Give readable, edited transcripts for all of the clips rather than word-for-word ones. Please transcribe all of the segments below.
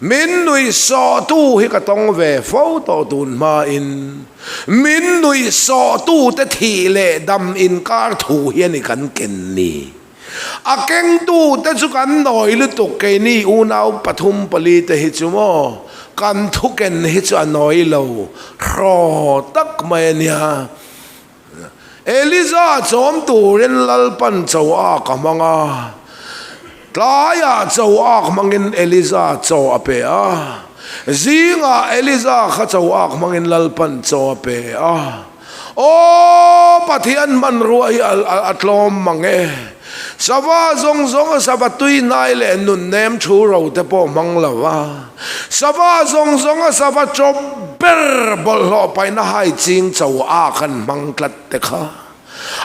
Min nuihsawhtu hi ka tawng ve fo tawh tun hmain min nuihsawhtute thih leh dam inkar thu hi a ni kan ken ni. A kengtute chu kan nawi lutuk keini unau pathum pali te hi chu maw kan thu ken hi chu a nawi lo hraw tak mai a nia. Eliza chawm turin Lalpan chaw ak a hmang a, tlaiah chaw ak hmangin Eliza chaw a pe a, zingah Eliza kha chaw ak hmangin Lalpan chaw a pe a. Aw Pathian hmanrua hi a tlawm mang e. Sava zawng zawng a sava tui hnai leh nun nem thu ro te pawh hmang lo a. Sava zawng zawng a sava chawp ber bawlhhlawh paihna hai ching cho a khan hmang tlat te kha.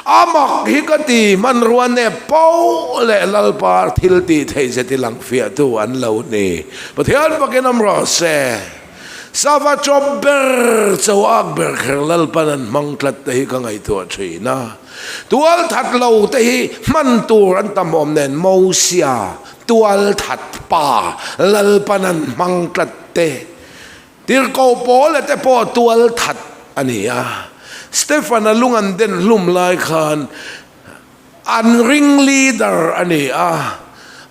A mak hi ka ti hmanrua nep poh leh Lalpa thil tih theih zet i lang fiahtu an lo ni. Pathian fakin awm rawh se. Sava chawp ber cho ak ber kher Lalpan an hmang tlat te hi ka ngaihtuah thin a. Tual that lo te hi hman tur an tam awm nen Mosia tual that pa Lalpan an hmang tlat te Tirhkoh Paula te pawh tual that a ni a. Stefan-a lung an den hlum lai khan an ring leader a ni a,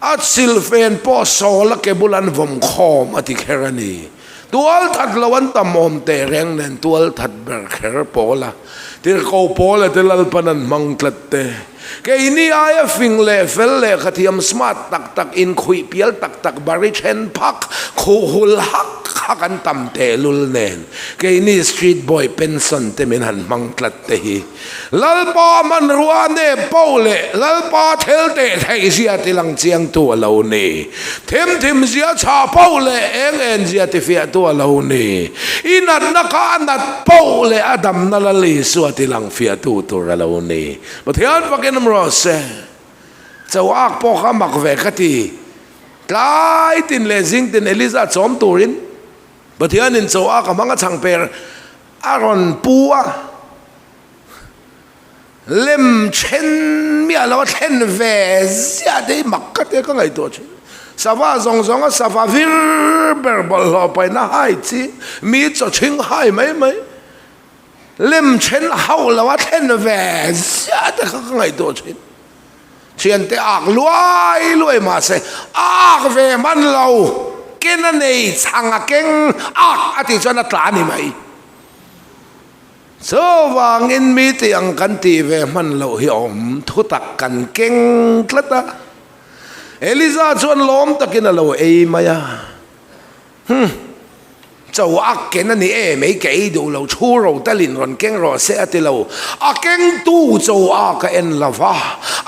a silfen pawh Saul-a ke bul an vawm khawm a ti kher a ni. Tual that lo an tam awm teh reng nen tual that ber kher Paula Tirhkoh Paula te Lalpan an hmang tlat te. Keini aia fing leh fel lehkha thiam smart tak tak inkhuih pial tak tak bari then phak khuh hul hak hak an tam tehlul nen keini street boy pension te min han hmang tlat te hi Lalpa hmanrua nep poh leh Lalpa thel teh theih zia ti lang chiangtu a lo ni. Thim thim zia chhah poh leh eng en zia ti fiahtu a lo ni. I natna kha a nat poh leh a damna Lal Isua ti lang fiahtu tur a lo ni. Pathian fakin awm rawh se. Cho ak pawh kha mak ve ka ti. Tlai tin leh zing tin Eliza chawm turin Pathianin cho ak a hmang a chhang per a rawn pu a. Lem then miah lo a thlen ve ziah te hi mak ka tia ka ngaihtuah thin. Sava zawng zawng a sava vir ber bawlhhlawh paihna hai chi mi chaw chhing hai mai mai. Lem then hauh lo a thlen ve ziah te kha ka ngaihtuah thin. Thiante ak luai luai mahse a ak ve hman lo ken a nei chhang a keng ak a tih chuan a tla a ni mai. Chuvangin mi tih ang kan tih ve hman loh hi a awm thutak kan keng tlat a. Eliza chuan lawm takin a lo ei mai a. Hum. Cho a ken a ni e mai ka ei duh lo thu ro talin rawn keng rawh se a ti lo. A kengtu cho a ka en lo va,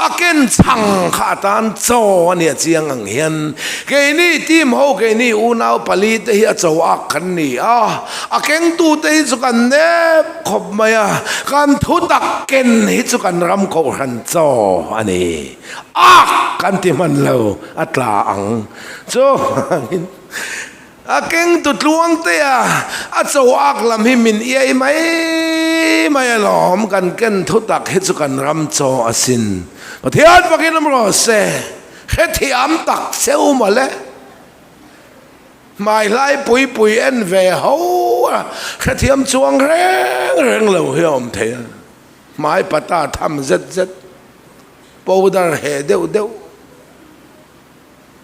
a ken chhang kha atan cho a nia chiang ang hian keini team ho keini unau pali te hi a cho ak kan ni a, a kengtu te hi chu kan nep khawp mai a, kan thu tak ken hi chu kan ram kohhran cho a ni. Ak kan ti hman lo a tla ang chu angin. A keng tu tluang te a, a cho ak lam hi min iai mai mai alawm, kan ken thu tak hi chu kan ram chaw asin. Pathian fakin awm rawh se, hrethiam tak cheu mawle. Hmai hlai pui pui en ve ho a, hrethiam chuang reng reng lo hi a awm thei a. Hmai pata tham zet zet, powder heh deuh deuh.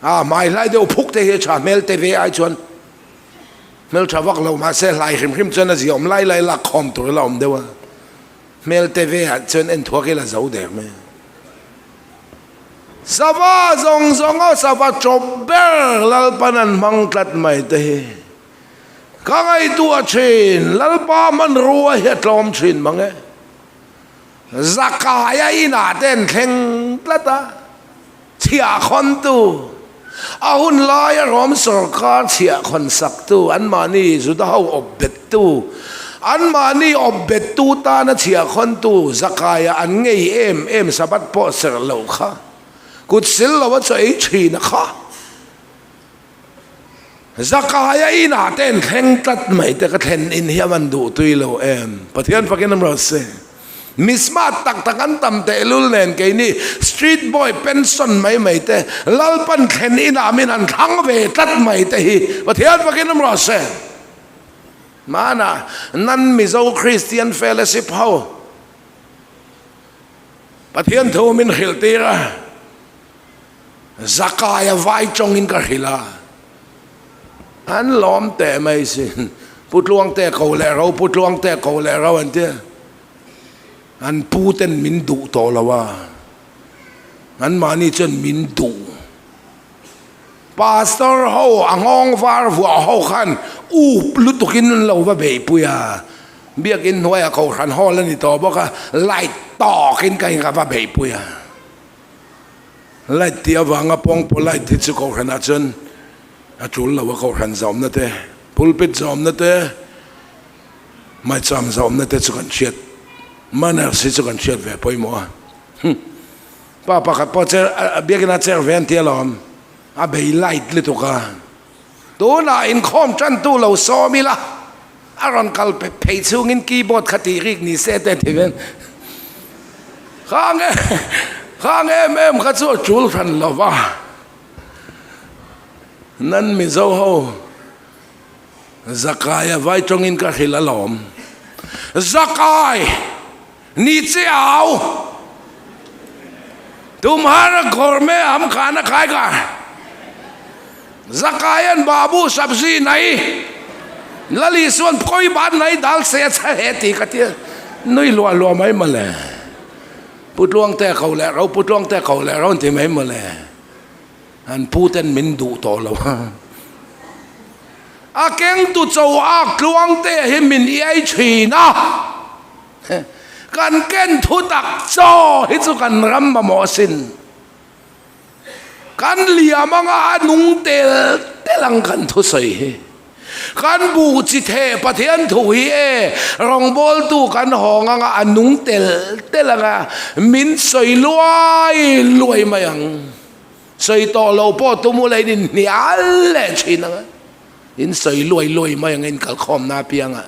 A hmai hlai deuh phuk te hi a tha hmel te ve ai chuan hmel tha vak lo mahse hlai hrim hrim chuan a zia awm lai lai lak khawm tur ila awm deuh a hmel te ve ah chuan en thuak ila zo der mai a. Sava zawng zawng a sava chawp ber Lalpan an hmang tlat mai te hi ka ngaihtuah thin Lalpa hmanrua hi a tlawm thin mang e. Zakaia inah te an thleng tlat a. Chhiahkhawntu, A hun laia Rom sorkar chhiahkhawnsaktu, anmahni Juda ho awp bettu, anmahni awp bettu tana chhiahkhawntu Zakaia an ngei em em Sabbath pawh serh loh kha, kut sil lo a chaw ei thin a kha. Zakaia inah te an thleng tlat mai te ka thlen in hi a van duh tui lo em. Pathian fakin awm rawh se. Mi smart tak tak an tam tehlul nen keini street boy pension mai mai te Lalpan thlen inah min han thlang ve tlat mai te hi Pathian fakin awm rawh se. Hmanah nan Mizo Christian Fellowship ho Pathian thu min hrilh tir a, Zakaia vai tawngin ka hrilh a, an lawm teh mai sin. Pu Tluangte ko leh ro, Pu Tluangte ko leh ro an tia. An pu ten min duh tawh lo a, anmahni chuan min duh. Pastor ho a nghawng var vuah ho khan up lutukin an lo va beihpui a, biakin hnuaiah kohhran hall a ni tawh bawk a, light tawkin ka in ka va beihpui a. Light tih avanga pawngpaw light hi chu kohhranah chuan a tul lo a, kohhran zawmna te, pulpit zawmna te, maicham zawmna te chu kan hriat, manners hi chu kan hriat ve pawimawh a. Pa pakhat pawh cher biakin a cher ve an ti alawm, a bei light lutuk a. Tunah inkhawm tantu lo sawm ila, a rawn kal phei chhungin keyboard kha tih rik ni se te ti vel. Khang em khang em em kha chu a tul hran lo va. Nan Mizo ho Zakaia vai tawngin ka hrilh alawm. Zakai! Niche au Tumhara ghar me ham khana khai ka Zakayan babu sabzi nai Lali suan koi baat nai dal se acha he ti ka tia nui lua lua mai mawle Pu Tluangte ko leh ro Pu Tluangte ko leh ro an ti mai mawle An pu ten min duh tawh lo a. A kengtu cho ak tluangte hi min iai thin a. Kan ken thu tak chaw hi chu kan ram mamawh asin. Kan liam anga a nung tel tel ang kan thusawi hi. Kan buh chi theh Pathian thu hi e, rawngbawltu kan hawng anga a nung tel tel anga min sawi luai luai mai ang. Sawi tawh lo pawh tum ula in inhnial leh thin ang a, in sawi luai luai mai ang a in kalkhawmna apianga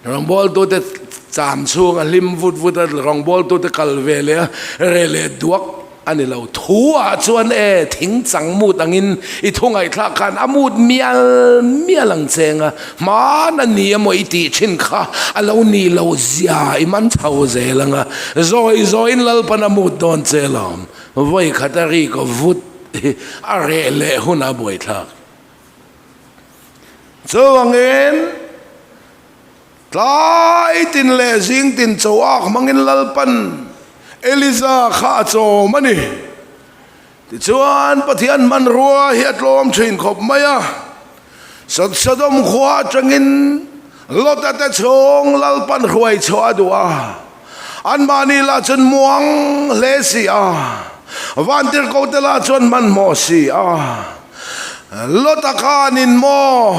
rawngbawltute cham chhung a hlim vut vut a, rawngbawltute kal ve leh a reh leh duak a ni lo. Thu ah chuan e thing chang mut angin i thu ngaihthlak khan a mut mial mial ang cheng a, hman a ni emaw i tih thin kha a lo ni lo zia i man chho zel ang a, zawi zawiin Lalpan a mut dawn che lawm. Vawi khat a rik vut hi a reh leh hun a buaithlak. Chuvangin tlai tin leh zing tin cho ak hmangin Lalpan Eliza kha a chawm a ni. Tichuan Pathian hmanrua hi a tlawm thin khawp mai a. Sodom khua atangin Lota te chhung Lalpan hruai chhuah a duh a, anmahni lah chuan muang hle si a, vantirhkoh te lah chuan hmanhmawh si a. Lota khanin maw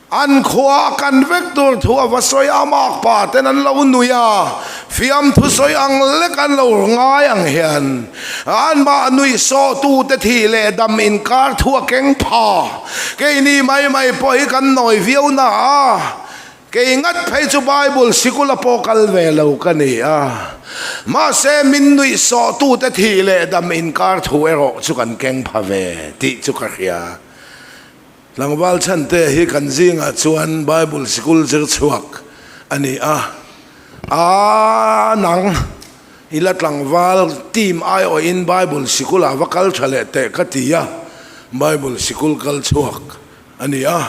An khua a kan vek tur thu a va sawi a, mak pa ten an lo nui a, fiamthu sawi ang lek an lo ngai ang hian anmah nuih sawh tu te thih leh dam inkar thu a keng pha. Keini mai mai pawh hi kan nawi viau na a, kei ngat phei chu Bible sikula pawh kal ve lo ka ni a, mahse min nuih sawh tu te thih leh dam inkar thu erawh chu kan keng pha ve tih chu ka hria. Tlangval chhante hi kan zingah chuan Bible sikul zir chhuak a ni a, a nang ila tlangval team aiawhin Bible sikulah va kal tha leh teh ka ti a, Bible sikul kal chhuak a ni a,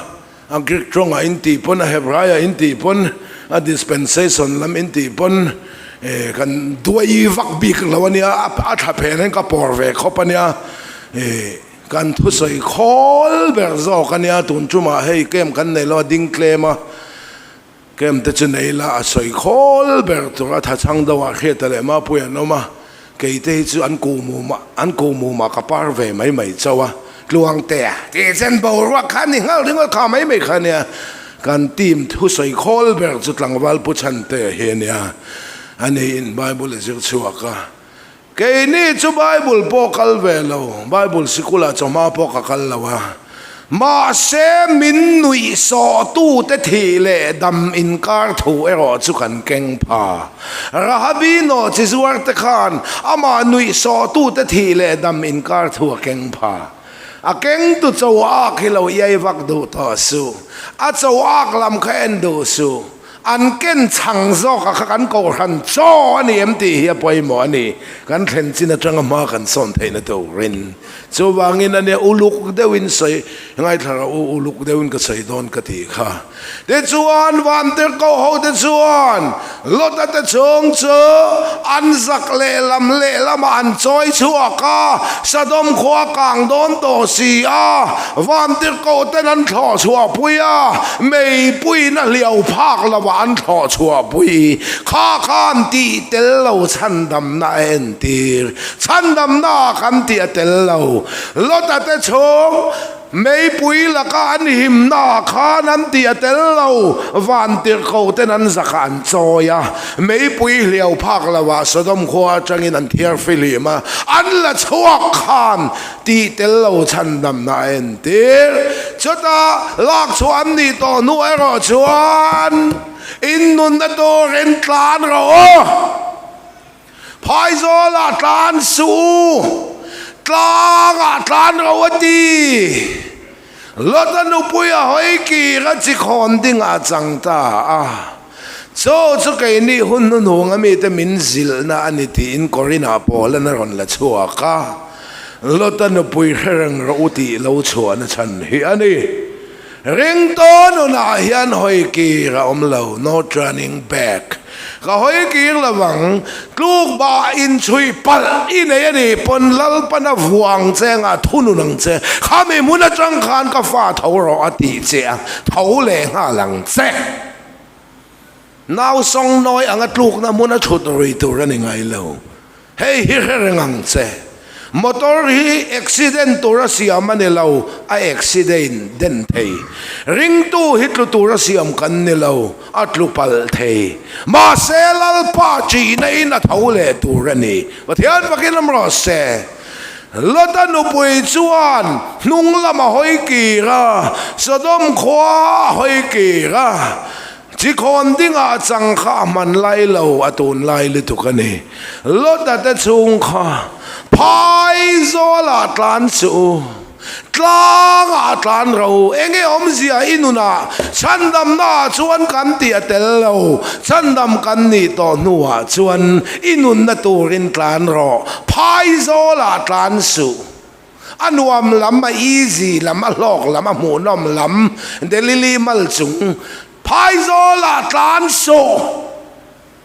a Greek tawngah in tih pawn a Hebraiah in tih pawn a dispensation lam in tih pawn kan duai vak bik lo a nia, a thla phen hian ka pawr ve khawp a nia. Kan thusawi khawl ber zawk a nia, tun tumah hei camp kan nei lo a ding tlem a, camp te chu nei la a sawi khawl ber tur a thachhang deuh ah hriat leh mapui an awm a, kei te hi chu an kuhmum ah an kuhmum ah ka par ve mai mai chauh a, Tluangtea tih chen boruak kha ni nghal ringawt kha mai mai kha nia, kan team thusawi khawl ber chu tlangval Pu Chhantea hi a nia, a ni in Bible a zir chhuak a. Keini chu Bible pawh kal ve lo, Bible sikulah chawhma pawh ka kal lo a. Mahse, min nuihsawhtute thih leh dam inkar thu erawh chu kan keng pha. Rahabi nawhchi zuarte khan amah nuihsawhtute thih leh dam inkar thu a keng pha. A kengtu cho ak hi lo iai vak duh tawh suh. A cho ak lam kha en duh suh. An ken chhang zawkah kha kan kohhran chaw a ni em tih hi a pawimawh a ni. Kan thlen chin atanga hma kan sawn theihna turin. Chuvangin a nia uluk deuhin sawi ngaithla rawh u, uluk deuhin ka sawi dawn ka tih kha. Tichuan Vantirhkoh hote chuan Lota te chhung chu an zak lehlam lehlamah an chawi chhuak a, Sodom khua kang dawn tawh si a, Vantirhkoh ten an thlawh chhuahpui a, meipuiin a hliau phak lovah an thlawh chhuahpui. Kha khan tih tel lo chhandamna a entir. Chhandamna ah kan tih a tel lo. Lota te chhung meipui laka an himna ah khan an tih a tel lo. Vantirhkoh ten an zakah an chawi a, meipui hliau phak lovah Sodom khua atangin an thiar fihlim a, an la chhuak khan tih tel lo chhandamna a entir. Chutah lak chhuah an nih tawh hnu erawh chuan in nunna turin tlan rawh u. Phaizawlah tlan suh u, tlangah tlan ro a ti. Lota nupui a hawi kir a chi khawn dingah a chang ta a. Chaw chu keini hun hnuhnung a mite min zilhna a ni tiin Korinah Paulan a rawn la chhuak a. Lota nupui hre reng rawh u tih lo chhuahna chhan hi a ni. Ringtaw nunah hian hawi kir a awm lo, no turning back. Ka hawi kir lo ang, tluk bah inchhuih palh i nei a nih pawn Lalpana vuang che anga thunun ang che, khami hmun atang khan ka fa tho rawh a tih che a, tho leh nghal ang che. Nau sawng nawi anga tlukna hmun a chhut rui tur a ni ngai lo. Hei hi hre reng ang che. Motor hi accident tur a siam a ni lo, a accident den thei. Ringtu hi tlu tur a siam kan ni lo, a tlu palh thei. Mahse Lalpa ṭihna in a tho leh tur a ni. Pathian fakin awm rawh se. Lota nupui chuan hnung lam a hawi kir a, Sodom khua a hawi kir a. Chikhawn dingah chang kha a hman lai lo, a tun lai lutuk a ni. Lota te chhung kha phai zawlah tlan suh u, tlangah tlan ro u. Enge awmzia i nunah chhandamnaah chuan kan tih a tel lo, chhandam kan nih tawh hnuah chuan i nunna turin tlan rawh, phai zawlah tlan suh. A nuam lam, a easy lam, a hlawk lam, a hmuhnawm lam, Delili mal chung Phaizawlah tlan suh,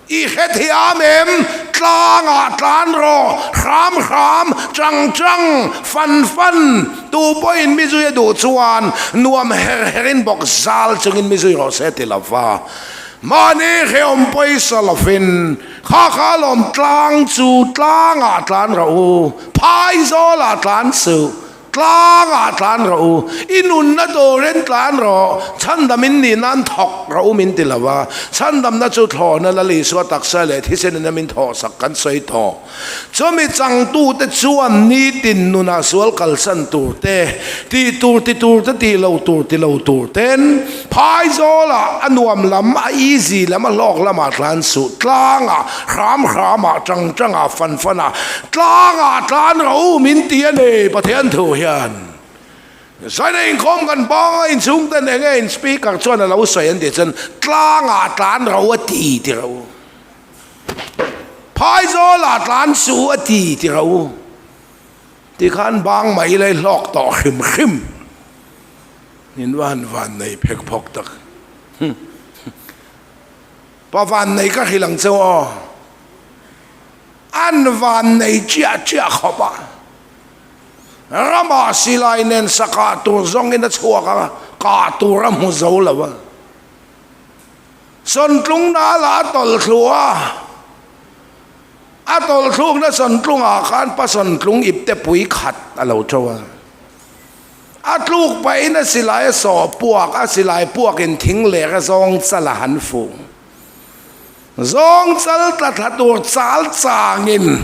i hrethiam em? Tlangah tlan rawh, hram hram, chang chang, fan fan, tu pawhin mi zui a duh chuan nuam her herin bawk zal chungin mi zui rawh se ti lova. Mahni hrehawm pawisa lovin kha kha lawm tlang chu tlangah tlan rawh u, Phaizawlah tlan suh, tlangah tlan rawh u, i nunna turin tlan rawh, chhandam in nih nan thawk rawh u min ti lo a, chhandamna chu thlawhna Lal Isua taksa leh thisenin a min thawhsak kan sawi tawh. Chumi changtute chuan nitin nunah sual kalsan tur te, tih tur ti tur te tih lo tur ti lo tur ten Phaizawlah a nuam lam, a easy lam, a hlawk lamah tlan suh, tlangah, hram hramah, chang changah, fan fanah, tlangah tlan rawh u min ti a ni Pathian thu hian. Zaina inkhawm kan bang a, inchhung ten enge in speaker chuan a lo sawi an tih chuan tlangah tlan rawh u a ti ti rawh u. Phaizawlah tlan suh u a ti ti rawh u. Tikhan bang mai ila i hlawk tawh hrim hrim. In van van nei phek phawk tak. Pa van nei ka hrilh ang cheu aw. An van nei chiah chiah khawp a. Ramah silai nen sakah tur zawngin a chhuak a, kah tur a hmu zo lo a. Sawntlung nala a tawlh thlu a. A tawlh thlukna sawntlungah khan pa sawntlung ipte pui khat a lo to a. A tluk pahin a silai a sawh puak, a silai puakin thing leh a zawng chal a han fuh. Zawng chal tla thla tur chal changin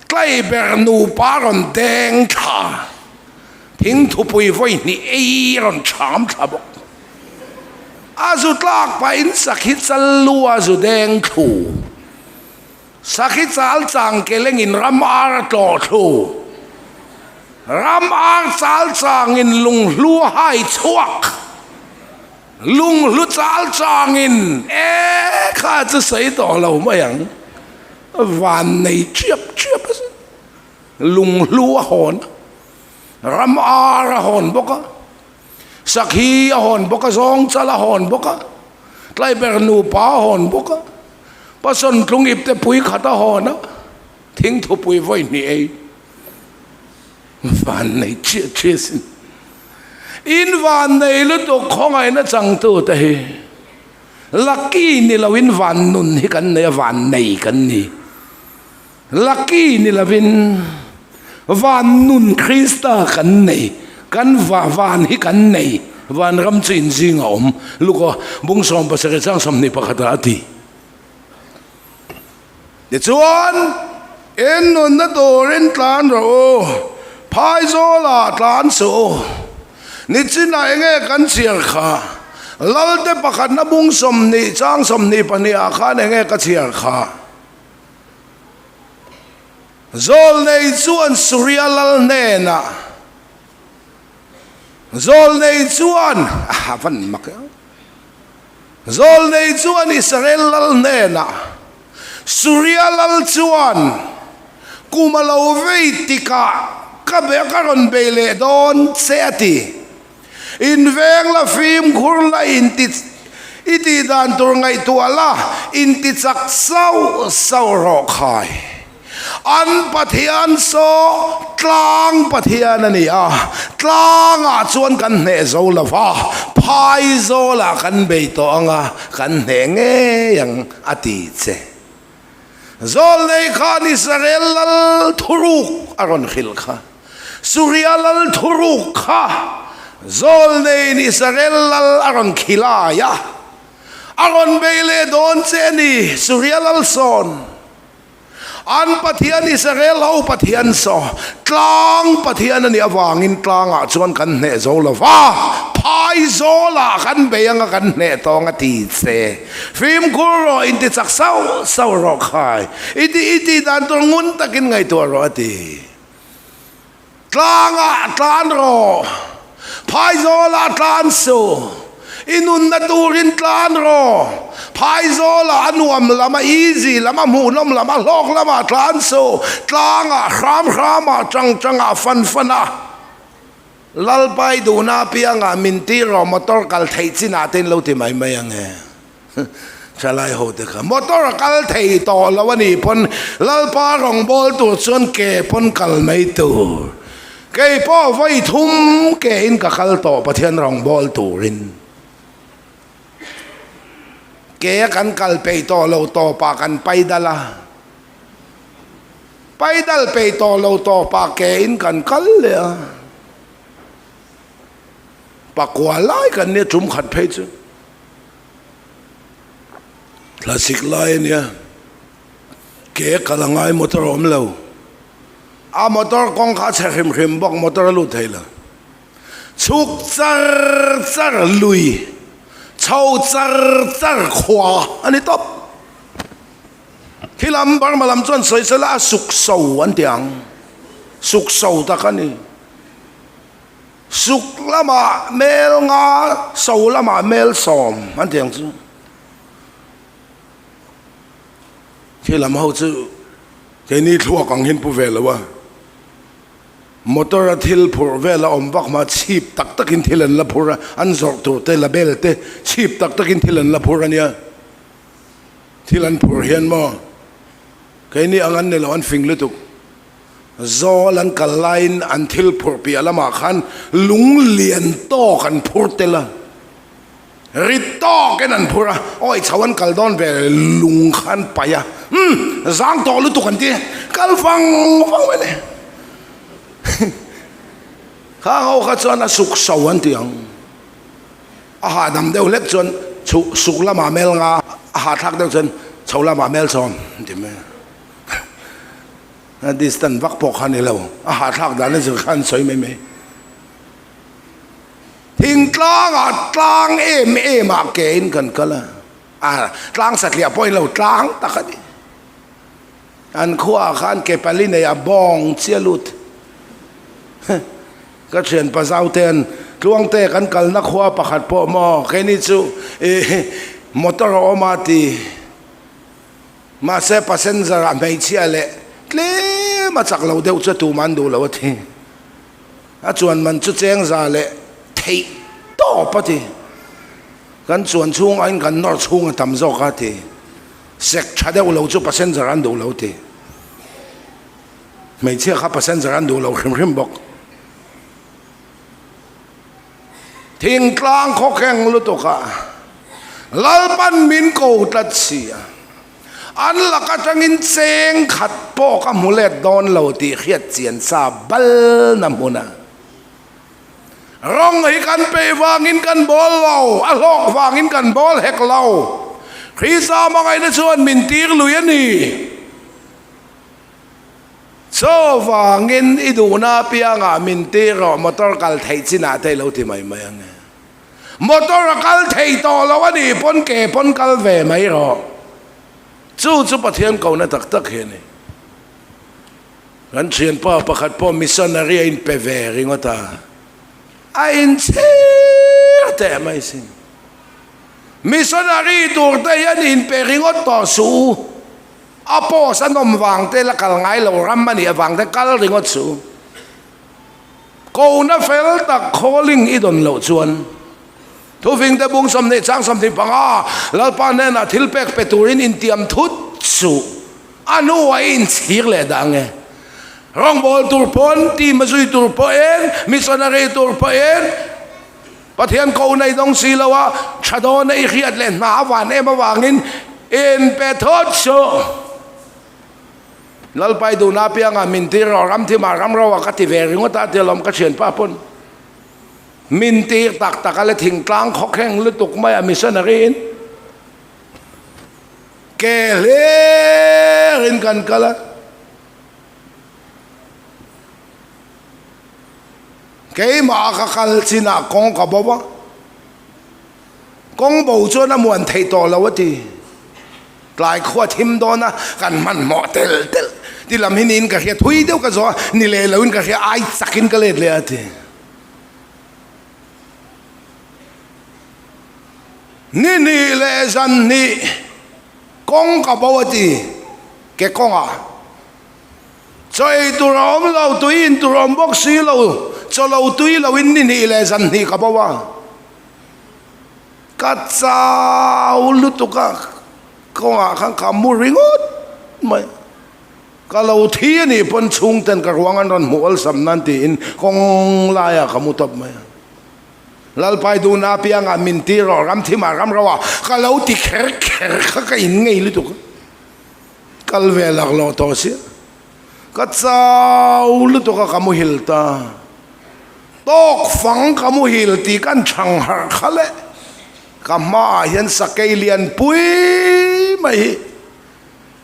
tlaiber nupa rawn deng thla. Thingthupui vawi hnih ei a rawn cham thla bawk. A zu tlak pahin sakhi chal lu a zu deng thlu. Sakhi chal chang ke lengin ram ar a tlawh thlu. Ram ar chal changin lunghlu a hai chhuak. Lunghlu chal changin e kha chu sawi tawh lo mai ang. Van nei chiap chiap a sin. Lunghlu a hawn a, ram ar a hawn bawk a, sakhi a hawn bawk a, zawng chal a hawn bawk a, tlaiber nupa a hawn bawk a, pasawn tlung ipte pui khat a hawn a, thingthupui vawi hnih ei van nei chiah chiah sin. In van nei lutuk khawngaihna changtu te hi lucky ni loin van nun hi kan nei a, van nei kan ni. Lucky ni lovin van nun Krista kan nei, kan va van hi kan nei, van ram chu inzing a awm. Luka bung 17 chang 21 ah a ti. Tichuan, in nunna turin tlan rawh u, phaizawlah tlan suh u. Nichinah enge kan chhiar kha? Lalte pakhatna bung 20 chang 22 ah khan enge ka chhiar kha? Zawlnei chuan Suria lal hnenah, Zawlnei chuan, a van mak e, Zawlnei chuan Israel lal hnenah, Suria lal chuan kum a lo vei tikah ka be ka rawn bei leh dawn che a ti. Inveng la fimkhur la inti i tih dan tur ngaihtuah la inti chak sauh sauh rawh khai. An Pathian saw tlang Pathian a ni a, tlangah chuan kan hneh zo lo va, phai zawlah kan bei tawh ang a, kan hneh ngei ang a ti che. Zawlnei khan Israel lal thuruk a rawn hrilh kha. Suria lal thuruk kha Zawlneiin Israel lal a rawn khilai a, a rawn bei leh dawn che a ni, Suria lal sawn. An Pathian Israel ho Pathian saw tlang Pathian a nih avangin tlangah chuan kan hneh zo lo va, phai zawlah kan bei anga kan hneh tawng a ti che. Fimkhur rawh, inti chak sauh sauh rawh khai, i ti i tih dan tur ngun takin ngaihtuah rawh a ti. Tlangah tlan rawh, phaizawlah tlan suh, i nunna turin tlan rawh, phaizawlah a nuam lam, a easy lam, a hmuhnawm lam, a hlawk lamah tlan suh, tlangah hram hramah tang tangah fan fan a Lalpai duhna apiangah min tir rawh, motor kal theih chinah te in lo ti mai mai ang e. Thalai ho te kha motor a kal thei tawh lo a nih pawn Lalpa rawngbâwl tur chuan ke pawn kal mai tur. Kei pawh vawi thum ke in ka kal tawh Pathian rawngbâwl turin. Ke a kan kal peih tawh lo tawpah kan paidal a. Paidal peih tawh lo tawpah ke in kan kal leh a. Pakua lai kan nia tum khat phei chu. Thlasik lai a nia. Ke kal a ngai motor a awm lo. A motor kawng kha a chhe hrim hrim bawk motor a lut thei lo. Chhuk char char lui, chho char char khua a ni tawp. Khi lam Burma lam chuan sawi sela a suk so an ti ang. Suk so tak a ni. Suk lamah mel nga, so lamah mel sawm an ti ang chu. Khi lam ho chu keini thluak ang hian pu ve lo a. Motor a thil phurh vel a awm vak hma chhip tak takin thil an la phur a, an zawrh tur te label te chhip tak takin thil an la phur a nia. Thil an phurh hian maw keini ang an ni lo an fing lutuk. Zawl an kal laiin an thil phurh piah lamah khan lung lian tawk an phur tel a, rit tawkin an phur a, awi chho an kal dawn ve lung kha an paih a, umm zang tawh lutuk an ti, kal vang vang mai le. Khang ho kha chuan a suk so an ti ang. A hahdam deuh hlek chuan chhu suk lamah mel nga, a hahthlak deuh chuan chho lamah mel chawm an ti mai a. A distance vak pawh kha a ni lo, a hahthlak dan a zir kha an sawi mai mai. Thingtlangah tlang em em ah ke in kan kal a, a tlang satliah pawh in lo tlang tak a ni. An khuaah khan ke pali nei a bawng chiah lut. Ka thianpa Zautean Tluangte kan kalna khua pakhat pawh maw keini chu ih motor a awm a ti. Mahse passenger ah hmeichhia leh tlem a chak lo deuh chu a tumah an duh lo a ti. A chuan man chu cheng za leh theih tawp a ti. Kan chuan chhung aiin kan nawr chhung a tam zawk a ti. Sek tha deuh lo chu passenger an duh lo ti. Hmeichhia kha passenger an duh lo hrim hrim bawk. Thingtlang khawkheng lutuk ah Lalpan min ko tlat si a, an lak atangin cheng khat pawh ka hmu let dawn lo tih hriat chian sa bal na hmun a. Rawng hi kan peih vangin kan bawl lo, a hlawk vangin kan bawl hek lo. Krista hmangaihna chuan min tir lui a ni. Chuvangin i duhna apiangah min tir rawh, motor kal theih chinah te i lo ti mai mai ang e. Motor a kal thei tawh lo a nih pawn ke pawn kal ve mai rawh. Chu chu Pathian kohna tak tak hi a ni. Kan thianpa pakhat pawh missionary a inpe ve ringawt a, a inchhir teh mai sin. Missionary tur te hian inpe ringawt tawh suh u. A post a nawm vang te la kal ngai lo ram a nih avang te kal ringawt chu kohna fel tak calling i dawn loh chuan thufing te bung 20 chang 25 Lalpa hnenah thil pek pe turin intiam thut suh a hnuah i inchhir leh dah ange rawngbawl tur pawn team a zui tur pawhin missionary tur pawhin Pathian ko nei dawng si lo a, tha dawn a i hriat leh hna a van em avangin in pe thawt suh. Lalpai duhna apiangah min tir rawh, ram thimah ram ro a ka ti ve ringawt a tia lawm ka thianpa pawn min tir tak tak a le thingtlang khawkheng lutuk mai a missionary in ke hlir in kan kal a. Keimah ka kal chinah kawng ka bo a, kawng bo chuan a muan theih tawh lo a ti. Tlai khua thim dawn a, kan hmanhmawh tel tel ti lam hi niin ka hria, thui deuh ka zawh a, ni leh loin ka hria, ai chakin ka let leh a ti. Ni hnih leh zan hnih kawng ka bo a ti, ke kawngah. Chaw ei tur a awm lo, tui in tur a awm bawk si lo, chaw lo tui lo in ni hnih leh zan hnih ka bo a, ka chau lutuk a, kawngah khan ka mu ringawt mai, ka lo thi a nih pawn chhungten ka ruang an rawn hmuh awlsam nan tiin kawng laiah ka mu tawp mai a. Lalpai duhna apiangah min ti rawh, ram thimah ram roah ka lo ti kher kher kha ka in ngei lutuk a. Kal ve lak lo tawh sia. Ka chau lutuk a ka muhil ta. Tawk fang ka muhil tih kan chhang harh kha le. Ka hmaah hian sakei lian pui mai hi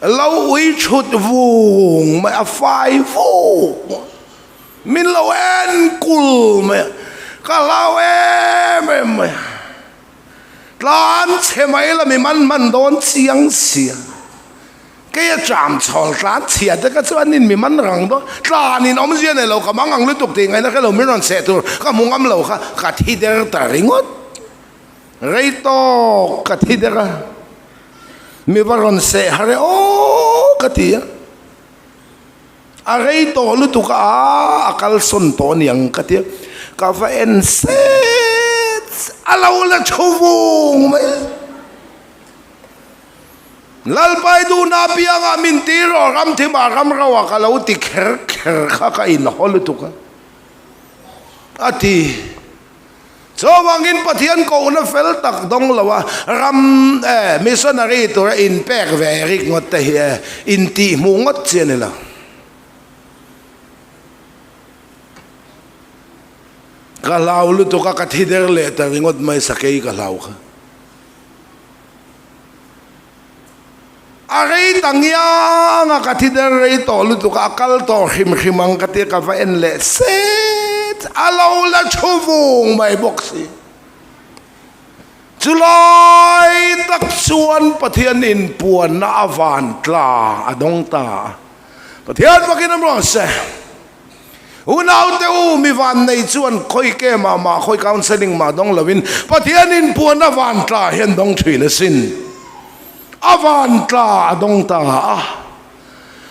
lo ui chhut vung mai a fai vuk min lo en kul mai a ka hlau em em mai a. Tlan chhe mai la mi man man dawn chiang sia. Kei a cham chhawl tlan chhia te ka chuan in mi man rang dawn. Tlan in awmzia nei lo ka mang ang lutuk tih ngaihna hre lo min rawn seh tur ka hmu ngam lo kha ka thi der ta ringawt. Rei tawk ka thi der a. Mi va rawn seh har e aw ka ti a. A rei tawh lutuk a, a kalsawn tawh aniang ka ti a, ka va en set a lo la thu vung mai. Lalpai duhna apiangah min ti rawh, ram thimah ram roah ka lo ti kher kher kha ka inhaw lutuk a, a ti. Chuvangin Pathian kohna fel tak dawng lo a, ram eh missionary tura inpek ve rik ngawt te hi eh intihhmuh ngawt chi a ni lo. Ka hlau lutuk a, ka thi der leh ta ringawt mai sakei ka hlau kha. A rei ta ngiang a, ka thi der rei tawh lutuk a, a kal tawh hrim hrim ang ka tia ka va en leh set a lo la thu vung mai bawk si. Chulai tak chuan Pathian inpuanna a van tla a dawng ta a. Pathian fakin a mawh se. Unaute u, mi vannei chuan khawi ke mah mah, khawi counselling mah dawng loin Pathian inpuanna van tla hian dawng thin asin. A van tla a dawng ta a.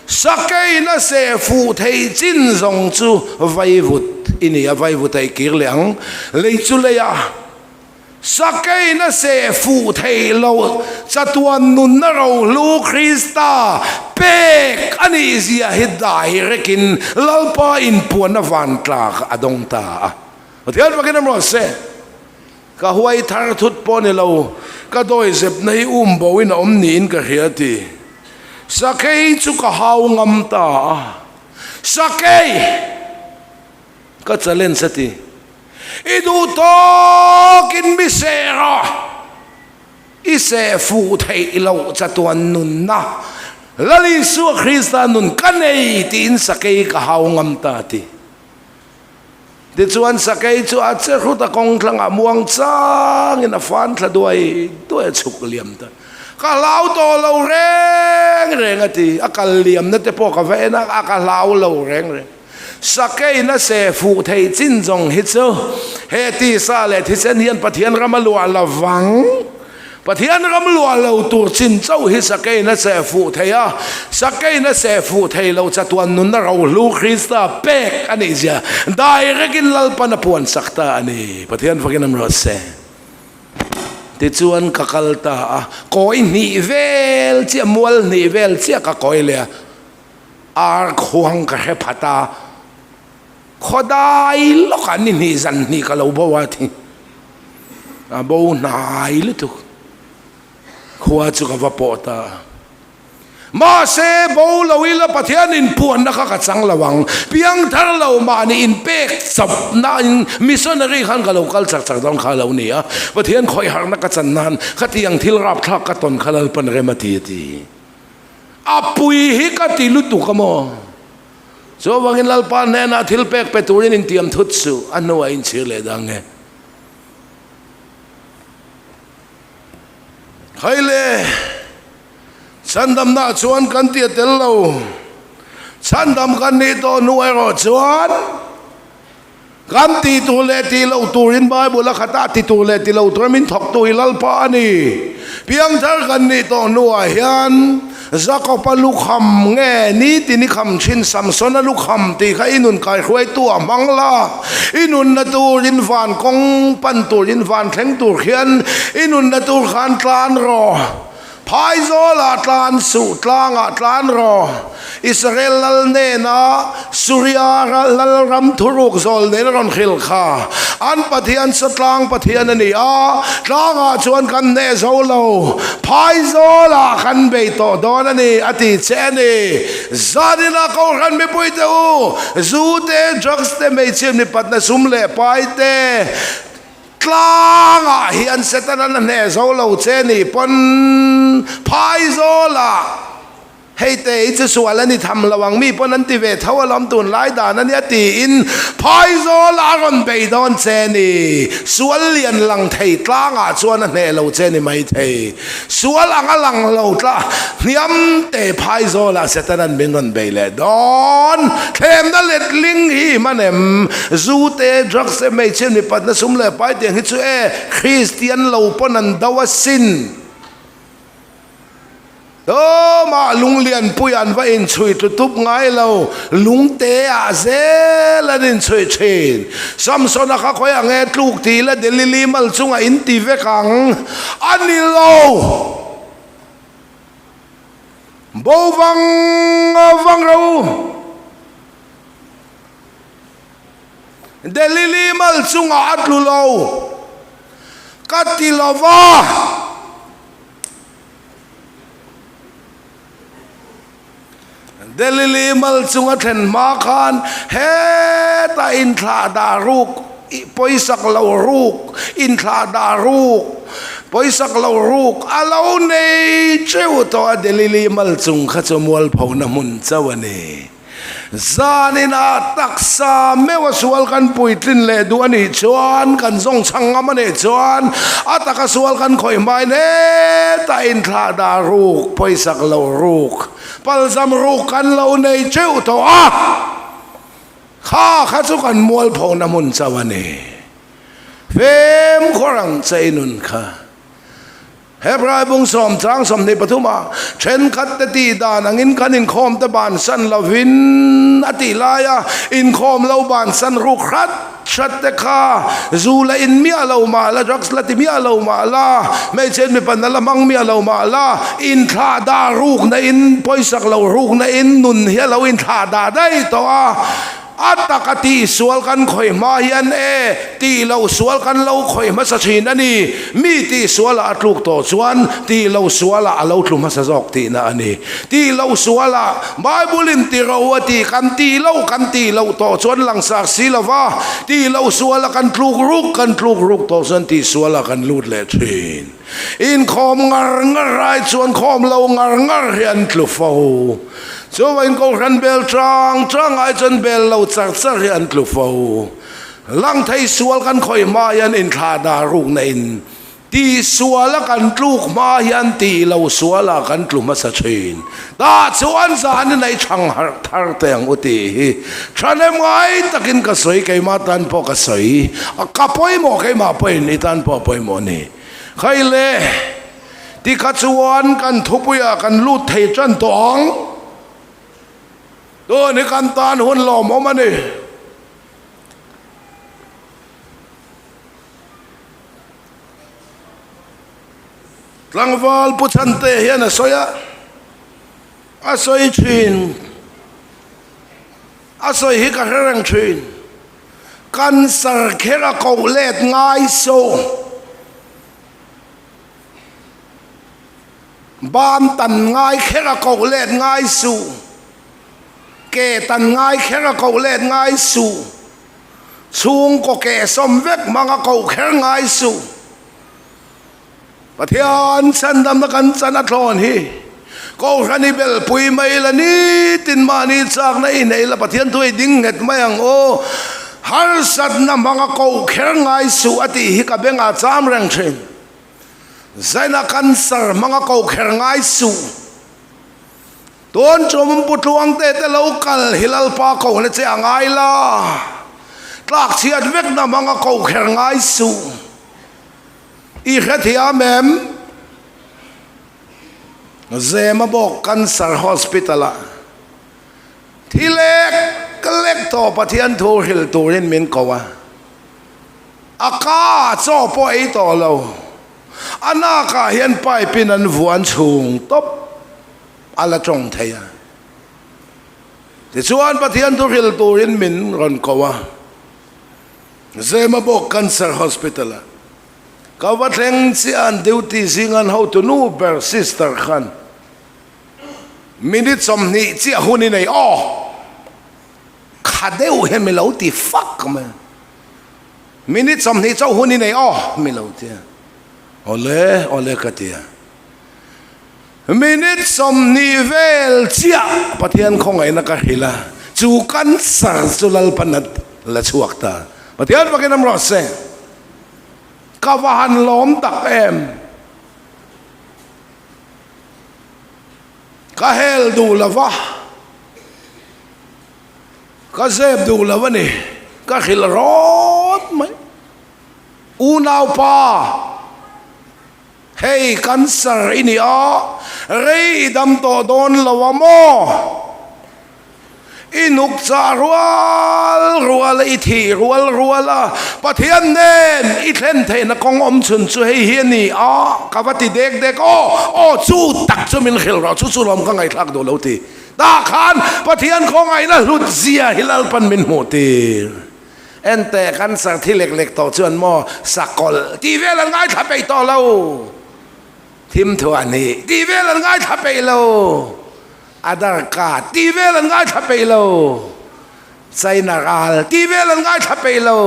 Sakeiin a seh fuh theih chin zawng chu vaivut i ni a, vaivut a i kir leh ang. Lei chu lei a. Sakeiin a seh fuh theih loh chatuan nunna rohlu Krista pek a nih zia hi dairekin Lalpa inpuanna vantlak a dawng ta a. Pathian fakin a mawh se. Ka huai thar thut pawh ni lo, ka dawi zepna hi um bo in a awm niin ka hria ti. Sakei chu ka hau ngam ta a. Sakei! Ka challenge a ti. I duh tawkin mi seh rawh. I seh fuh theih loh chatuan nunna Lal Isua Krista nun ka nei tiin sakei ka hau ngam ta ti. Tichuan sakei chu a che hrut a kawng thlangah muang changin a fan thla duai duai a chhuk liam ta. Ka hlau tawh lo reng reng a ti. A kal liamna te pawh ka va en a, a ka hlau lo reng reng. Sakeiin a seh fuh theih chin zawng hi chu he tisa leh thisen hian Pathian ram a luah lo vang. Pathian ram luah lo tur chin chauh hi sakeiin a seh fuh thei a, sakeiin a seh fuh thei lo chatuan nunna rohlu Krista pek a nih zia direct-in Lalpan a puan sak ta a ni. Pathian fakin a mrawh se. Tichuan ka kal ta a, kawi hnih vel chiah, mual hnih vel chiah ka kawi leh a. Ar khuang ka hre phat a, khawdai lawkah ni hnih zan hnih ka lo bo a thi. A bo hnai lutuk. Khua chu ka va pawh ta a. Mahse, bo lo ila Pathian inpuanna kha ka chang lo ang. Piangthar lo mahni inpek chawpna in missionary khan ka lo kal chak chak dawn kha a lo ni a. Pathian khawih harhna ka chan nan khatiang thil rapthlak ka tawn kha Lalpan rem a ti a ti. A pui hi ka ti lutuk a maw? Chuvangin Lalpa hnenah thil pek pe turin intiam thut suh, a hnuah inchhir leh dang e. Khaile, chhandamna chuan kan ti a tel lo. Chhandam kan nih tawh hnu erawh chuan Kan tih tur leh tih loh turin Bible a khat a, ti tur leh ti lo tura min thawktu hi Lalpa a ni. Piangthar kan nih tawh hnuah hian Jakob-a lukham nge nitin i kham thin Samson-a lukham tih kha i nun kaihruaitu a hmang la. I nunna turin van kawng pan turin van thleng tur khian i nunna tur khan tlan rawh. Phaizawlah tlan suh, tlangah tlan rawh. Israel lal hnena Suria lal ram thuruk zawl nen a rawn hrilh kha. An Pathian chu tlang Pathian a ni a, tlangah chuan kan hneh zo lo. Phaizawlah kan bei tawh dawn a ni, a ti che a ni. Zanina Kohhran mipuite u, zu te, drugs te, hmeichhia mipatna sum leh pai te, Tlangah hian Setanan a hneh zo lo che ni pawn Phaizawlah hei te hi chu sual a ni tham lo ang mi pawn an ti ve tho alawm tunlai dan a nia tiin Phaizawlah a rawn bei dawn che ni. Sual lian lang thei tlangah chuan a hneh lo che ni maithei. Sual ang a lang lo tla hniam te Phaizawlah Setanan min rawn bei leh dawn. Thlemna letling hi hman em? Zu te, drugs te, hmeichhia mipatna sum leh pai tiang hi chu e Kristian lo pawn an do asin. Tumah lunglianpui an va inchhui tlutup ngai lo, lungte ah zel an inchhui thin. Samsona kha khawi ang e tluk tih ila Delili mal chungah in ti vek ang a ni lo. Bo vang vang ro. Delili mal chungah a tlu lo ka ti lo va. Delili mal chunga thlen hma khan hetah inthlah dah ruk, pawisak lo ruk, inthlah dah ruk, pawisak lo ruk a lo nei teuh tawh a, Delili mal chung kha chu mualphona hmun chauh a ni. Zaninah taksa meuha sual kan puitlin leh duh a nih chuan, kan zawng chhang ngam a nih chuan, a taka sual kan khawih hmain hetah inthlahdah ruk, pawisak lo ruk, palzam ruk kan lo nei teuh tawh a, kha kha chu kan mualphona hmun chauh a ni. Femkhawr ang che i nun kha. Hebrai bung sawm chang 23 ah thenkhat te tih dan angin kan inkhawm te bansan lovin a tih laia inkhawm lo bansan ruk hrat hrat te kha zu la in miah lo mah la, drugs la ti miah lo mah la, hmeichhe mipa na la hmang miah lo mah la, inthlah dah rukna in pawisak lo rukna in nun hi a lo inthlah dah daih tawh a. A taka tih sual kan khawih hma hian e, tih loh sual kan lo khawih hmasa thin a ni. Mi tih sualah a tluk tawh chuan tih loh sualah a lo tlu hmasa zawk tihna a ni. Tih loh sualah Bible-in ti ro a tih kan tih loh kan tih loh tawh chuan langsar si lo va, tih loh sualah kan tluk ruk kan tluk ruk tawh chuan tih sualah kan lut leh thin. Inkhawm ngar ngar ai chuan khawm lo ngar ngar hi an tlu fo. Chuvain Kohhran bel chang chang ai chuan bel lo char char hi an tlu fo. Lang thei sual kan khawih hma hian inthlah dah rukna in tih suala kan tluk hma hian tih lo suala kan tlu hmasa thin. Tah chuan zan in ei chhang harh thar teh ang u tih hi thahnem ngai takin ka sawi keimah tan pawh ka sawi ka pawimawh keimah pawhin i tan pawh a pawimawh a ni. Khai le, tikha chuan kan thupuiah kan lut thei tan tawh ang. Tun hi kan tan hun lawmawm a ni. Tlangval Pu Chhante hian a sawi a, a sawi thin, a sawi hi ka hre reng thin. Cancer kher a koh let ngai so. Ban tan ngai kher a koh let ngai suh. Ke tan ngai kher a koh let ngai suh. Chhungkaw ke sawm vek hmang a koh kher ngai suh. Pathian chhandamna kan chan a thlawn hi Kohhran i belpui mai la nitin mahni chakna i nei la Pathian thu i ding nghet mai ang aw. Harsatna hmanga koh kher ngai suh a tih hi ka bengah cham reng thin. Zaina cancer hmanga koh kher ngai suh. Tun chum Pu Tluangte te lo kal hi Lalpa kohna che a ngai la. Tlak chhiat vekna hmanga koh kher ngai suh. I hrethiam em? Zemabawk Cancer Hospital ah thi lek lek tawh Pathian thu hrilh turin min ko a, a ka ah chaw pawh ei tawh lo, a nak ah hian pipe in an vuan chhung tawp a la tawng thei a. Tichuan Pathian thu hrilh turin min rawn ko a. Zemabawk Cancer Hospital ah ka va thleng chiah an duty zing an hotu nu ber sister khan minute 20 chiah hun i nei aw kha deuh hi mi lo ti fak mai minute 20 chauh hun i nei aw mi lo ti a awle awle ka ti a Minute 20 vel chiah Pathian khawngaihna ka hrilh a, chu cancer chu Lalpan a la chhuak ta. Pathian fakin awm rawh se. Ka va han lawm tak em. Ka hel duh lo va, ka zep duh lo a ni, ka hrilh rawt mai. Unaupa. Hei cancer i ni a, rei i dam tawh dawn lo a maw? I nuk chah rual rual a, i thih rual rual a, Pathian nen i thlen theihna kawng awm chhun chu hei hi a ni a, ka va ti dek dek aw, aw chu tak chu min hrilh rawh, chu chu lawm ka ngaihthlak duh lo ti. Tah khan Pathian khawngaihna hlut zia hi Lalpan min hmuh tir. Enteh cancer thi lek lek tawh chuan maw sakawlh tih vel an ngaithla peih tawh lo, thim thu a nih tih vel an ngaithla peih lo, Aadhaar card tih vel an ngaithla peih lo, China ral tih vel an ngaithla peih lo,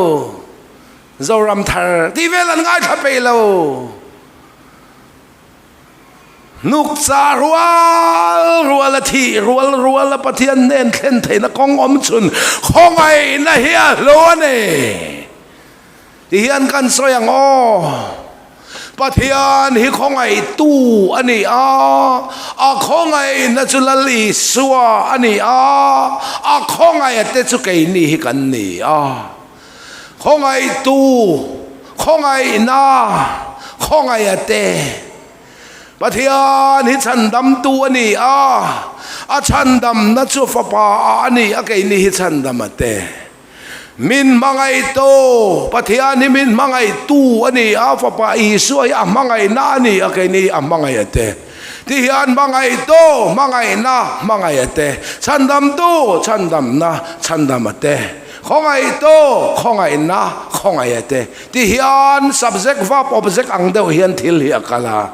Zoram thar tih vel an ngaithla peih lo. Hnukchah rual rual a thih rual rual a Pathian hnen thlen theihna kawng awm chhun khawngaihna hi a hlu a ni. Ti hian kan sawi ang aw. Pathian hi khawngaihtu a ni a, a khawngaihna chu Lal Isua a ni a, a khawngaih te chu keini hi kan ni a. Khawngaihtu, khawngaihna, khawngaiha te. Pathian hi chhandamtu a ni a, a chhandamna chu Fapa ah a ni a, keini hi chhandama te. Min hmangaihtu, Pathian hi min hmangaihtu a ni a, Fapa Isua hi a hmangaihna a ni a, keini hi a hmangaiha te. Ti hian hmangaihtu, hmangaihna, hmangaiha te. Chhandamtu, chhandamna, chhandama te. Khawngaihtu, khawngaihna, khawngaiha te. Ti hian subject verb object ang deuh hian thil hi a kal a.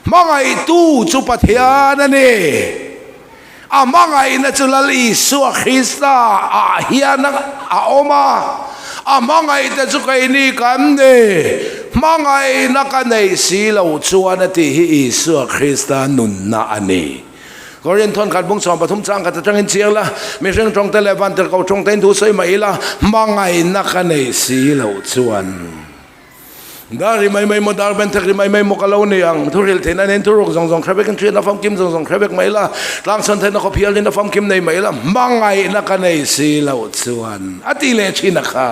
Hmangaihtu chu Pathian a ni. A hmangaihna chu Lal Isua Krista ah hian a awm a. A hmangaihte chu keini kan ni. Hmangaihna ka neih si lo chuan a tih hi Isua Krista nunna a ni. Korinthon khat bung chhuan pathum chang khat atangin chiang la, mihring tawngte leh vantirhkoh tawngtein thu sawi mah ila, hmangaihna ka neih si loh chuan dar ri mai mai maw, dar ben thek ri mai mai maw ka lo ni ang. Thu hrilh theihna nen thuruk zawng zawng hre vekin thian a famkim zawng zawng hre vek mah ila, tlang chhan theihna khawp hialin a famkim nei mah ila, hmangaihna ka neih si loh chuan a ti leh thin a kha.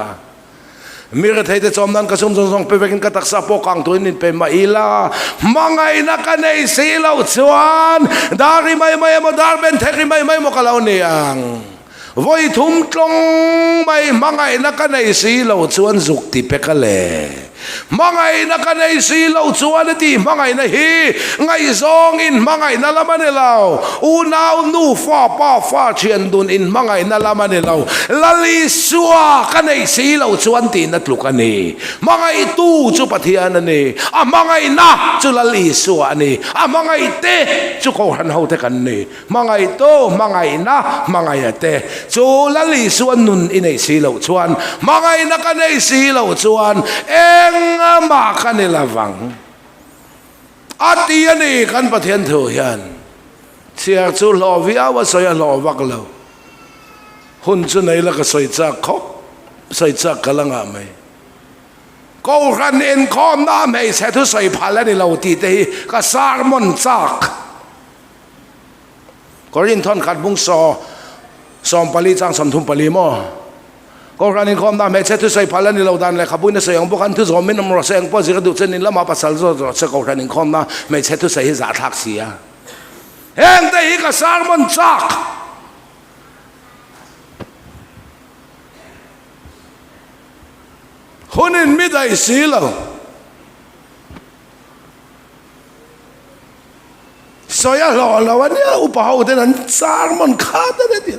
Mi retheite chawm nan ka sum zawng zawng pe vekin ka taksa pawh kang turin min pe mah ila, hmangaihna ka nei si loh chuan dar ri mai mai emaw dar ben thek ri mai mai emaw ka lo ni ang. Vawi thum tlawng mai hmangaihna ka nei si loh chuan zuk ti pek a le. Hmangaihna ka nei si loh chuan a tih hmangaihna hi ngaihzawng in hmangaihna lam a ni lo, unau nufa pa fa thian dun in hmangaihna lam a ni lo, Lal Isua ka nei si loh chuan tihna tluk a ni. Hmangaihtu chu Pathian a ni, a hmangaihna chu Lal Isua a ni, a hmangaihte chu Kohhran hote kan ni. Hmangaihtu, hmangaihna, hmangaiha te chu Lal Isua nun i neih si loh chuan, hmangaihna ka neih si loh chuan engmah ka ni lovang a ti a ni. Kan Pathian thu hian chhiar chu hlawh viau a sawi a hlawh vak lo. Hun chu nei la ka sawi chak khawp, sawi chak ka la ngah mai. Kohhran inkhawmna hmeichhe thusawi phal a ni lo tih te hi ka sermon chak. Korinth thawn khat bung saw 14 chang 34 maw? Kohhran inkhawmna hmeichhe thusawi phal a ni lo dan lehkhabuin a sawi ang bawk a, an thu zawm in awm rawh se, engpawh zir a duh chuan in lamah pasal zawt rawh se, Kohhran inkhawmna hmeichhe thusawi hi zahthlak si a. Hengte hi ka sermon chak. Hunin mi daih si lo. Sawi a hlawh lo a nia, upa ho ten an sermon khat a ni.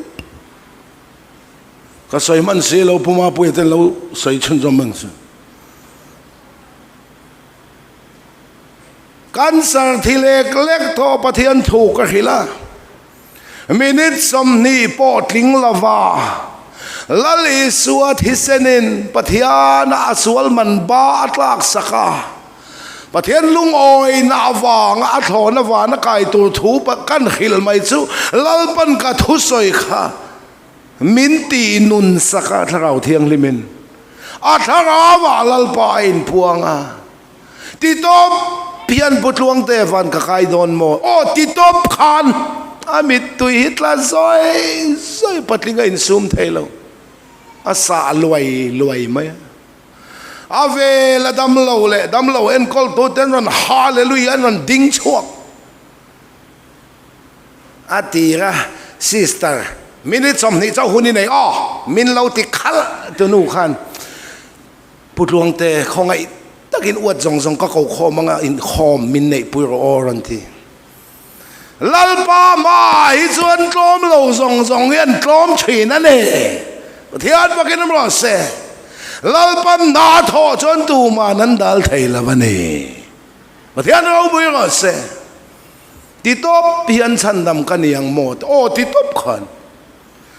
Ka sawi hman si lo, Pu Mapuia ten lo sawi chhunzawm hman si. Cancer thi lek lek tawh Pathian thu ka hrilh a. Minute 20 pawh tling lova Lal Isua thisenin Pathiana a sual man ba a tlak sak a, Pathian lungawina avanga a thlawna vana kai tur thu kan hrilh mai chu Lalpan ka thusawi kha min tih nun sak a, Thlarau Thianghlimin a thlarauah Lalpa a inpuang a. Ti tawp hian Pu Tluangte van ka kai dawn maw? Aw ti tawp khan a mittui hi tla zawi zawi patling a insum thei lo. A sah luai luai mai a. A vel a damlo leh damlo enkawl tu te an rawn hallelujah an rawn ding chhuak. A tir a, Sister, minute 20 chauh hun i nei aw, min lo ti khalh tu nu khan. Pu Tluangte, khawngaih takin uat zawng zawng ka ko khawm anga inkhawm min neihpui rawh aw rawn ti. Lalpa hmaah hi chuan tlawm lo zawng zawng hi an tlawm thin a ni. Pathian bakin awm rawh se. Lalpa hna thawh chuan tuman an dal thei lo a ni. Pathian ropui rawh se. Ti tawp hian chhandam ka ni ang maw? Aw ti tawp khan.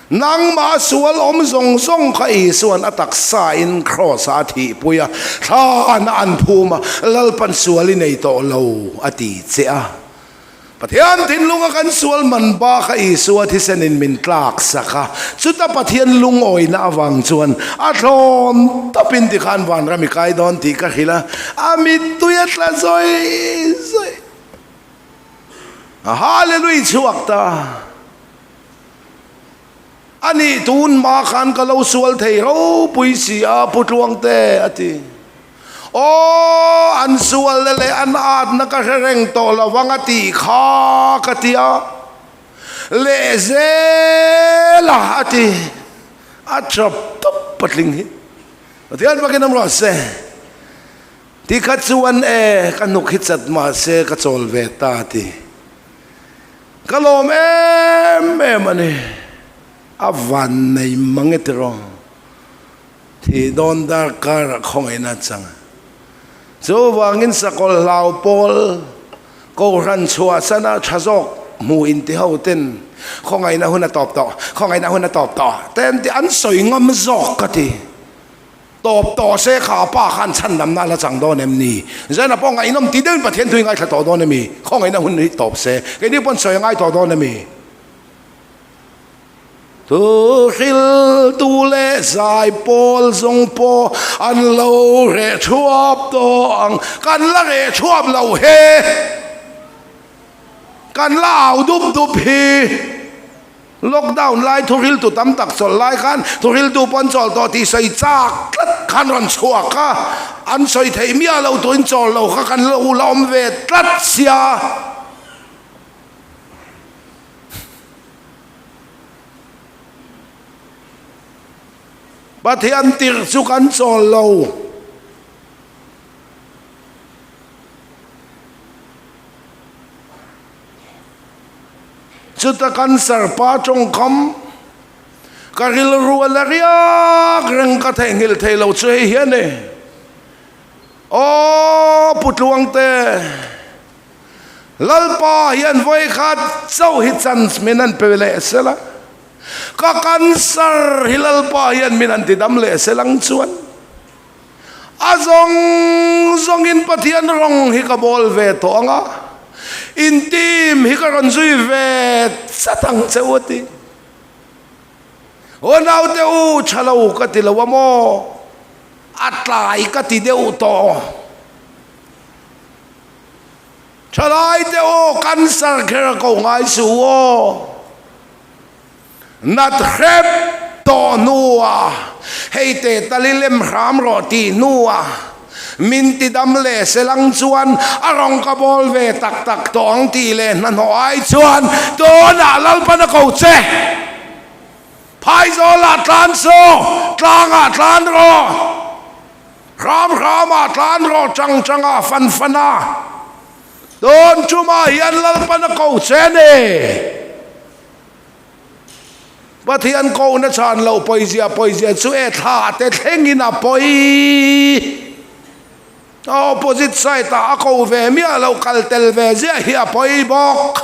Nangmah sual awm zawng zawng kha Isua'n a taksain Kraws-ah a thihpui a, thlana an phum a, Lalpan sual i nei tawh lo a ti che a. Pathian thinlunga kan sual man ba kha Isua thisenin min tlak sak a, chuta Pathian lungawina avang chuan a thlawn tawpin tikhan vanram i kai dawn tih ka hrilh a, a mittui a tla zawi zawi. A Hallelui chhuak ta. A nih tun hma khan ka lo sual thei ropui si a, Pu Tluangte, a ti. Aw, an sualna leh an atna ka hre reng tawh lo vang a tih kha ka ti a. Lehzel a, a ti. A chap tawp patling hi. Pathian bakin awm rawh se. Ti kha chuan e, ka hnuk hi chat mahse ka chawl ve ta a ti. Ka lawm em em a ni. A van nei mang e tiraw. Thih dawn darkar ah khawngaihna a chang a. Chuvangin sakawlh hlau pawl Kohhran chhuahsana tha zawk hmu inti ho ten khawngaihna hun a tawp tawh, khawngaihna hun a tawp tawh te an ti an sawi ngam zawk ka ti. Tawp tawh se kha pa khan chhandamna a la chang dawn em ni? Zena pawh ngaihnawm ti deuhin Pathian thu i ngaithla tawh dawn em mi? Khawngaihna hun hi tawp se keini pawn sawi a ngai tawh dawn em mi? Thu hriltu leh zai pawl zawng pawh an lo reh thuap tawh ang. Kan la reh thuap lo he! Kan la au dup dup hi! Lockdown lai thuhriltu tam tak chawlh lai khan thuhriltu pawn chawl tawh tih sawi chak tlat khan rawn chhuak a, an sawi theih miah lo tuin chawl lo kha kan lo la awm ve tlat sia. Pathian tirh chu kan chawl lo. Chuta cancer pa tawngkam ka rilru a la riak reng ka theihnghilh thei lo chu hei hian e. Aw Pu Tluangte, Lalpa hian vawikhat chauh hi chance min han pe leh sela, ka cancer hi Lalpa hian min han tidam leh selang chuan A zawng zawngin Pathian rawng hi ka bawl ve tawh ang a, in team hi ka rawn zui ve chat ang che u a ti. Aw naute u, tha lo ka ti lo a maw? A tlai ka ti deuh tawh. Thalaite u, cancer kher ko ngai suh u aw. Nat hrep tawh hnuah hei te tal i lem hram rawh tih hnuah min ti dam leh selang chuan a rawng ka bawl ve tak tak tawh ang tih leh hnahnawh ai chuan tunah Lalpan a ko che. Phaizawlah tlan suh, tlangah tlan rawh, hram hramah tlan rawh, chang changah fan fanah. Tun chumah hian Lalpan a ko che a ni. Pathian kohna chhan loh pawizia pawizia chu e thla te thlengin a pawi. A opposite side ah a ko ve miah loh kal tel ve ziah hi a pawi bawk.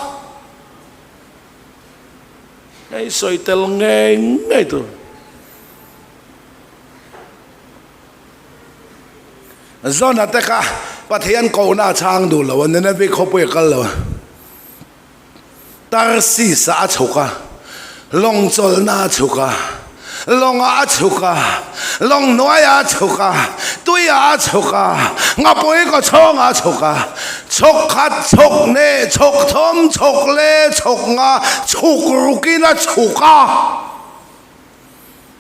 Hei sawi tel ngei ngei tur. Zona te kha Pathian kohna a chhang duh lo a, Nineveh khawpui a kal lo a. Tarsis-ah a chhuk a, lawng chawlhna a chhuk a, lawngah a chhuk a, lawng hnuaiah a chhuk a, tuiah a chhuk a, ngapui kawchhawngah a chhuk a, chhuk khat, chhuk hnih, chhuk thum, chhuk le, chhuk nga, chhuk rukin a chhuk a.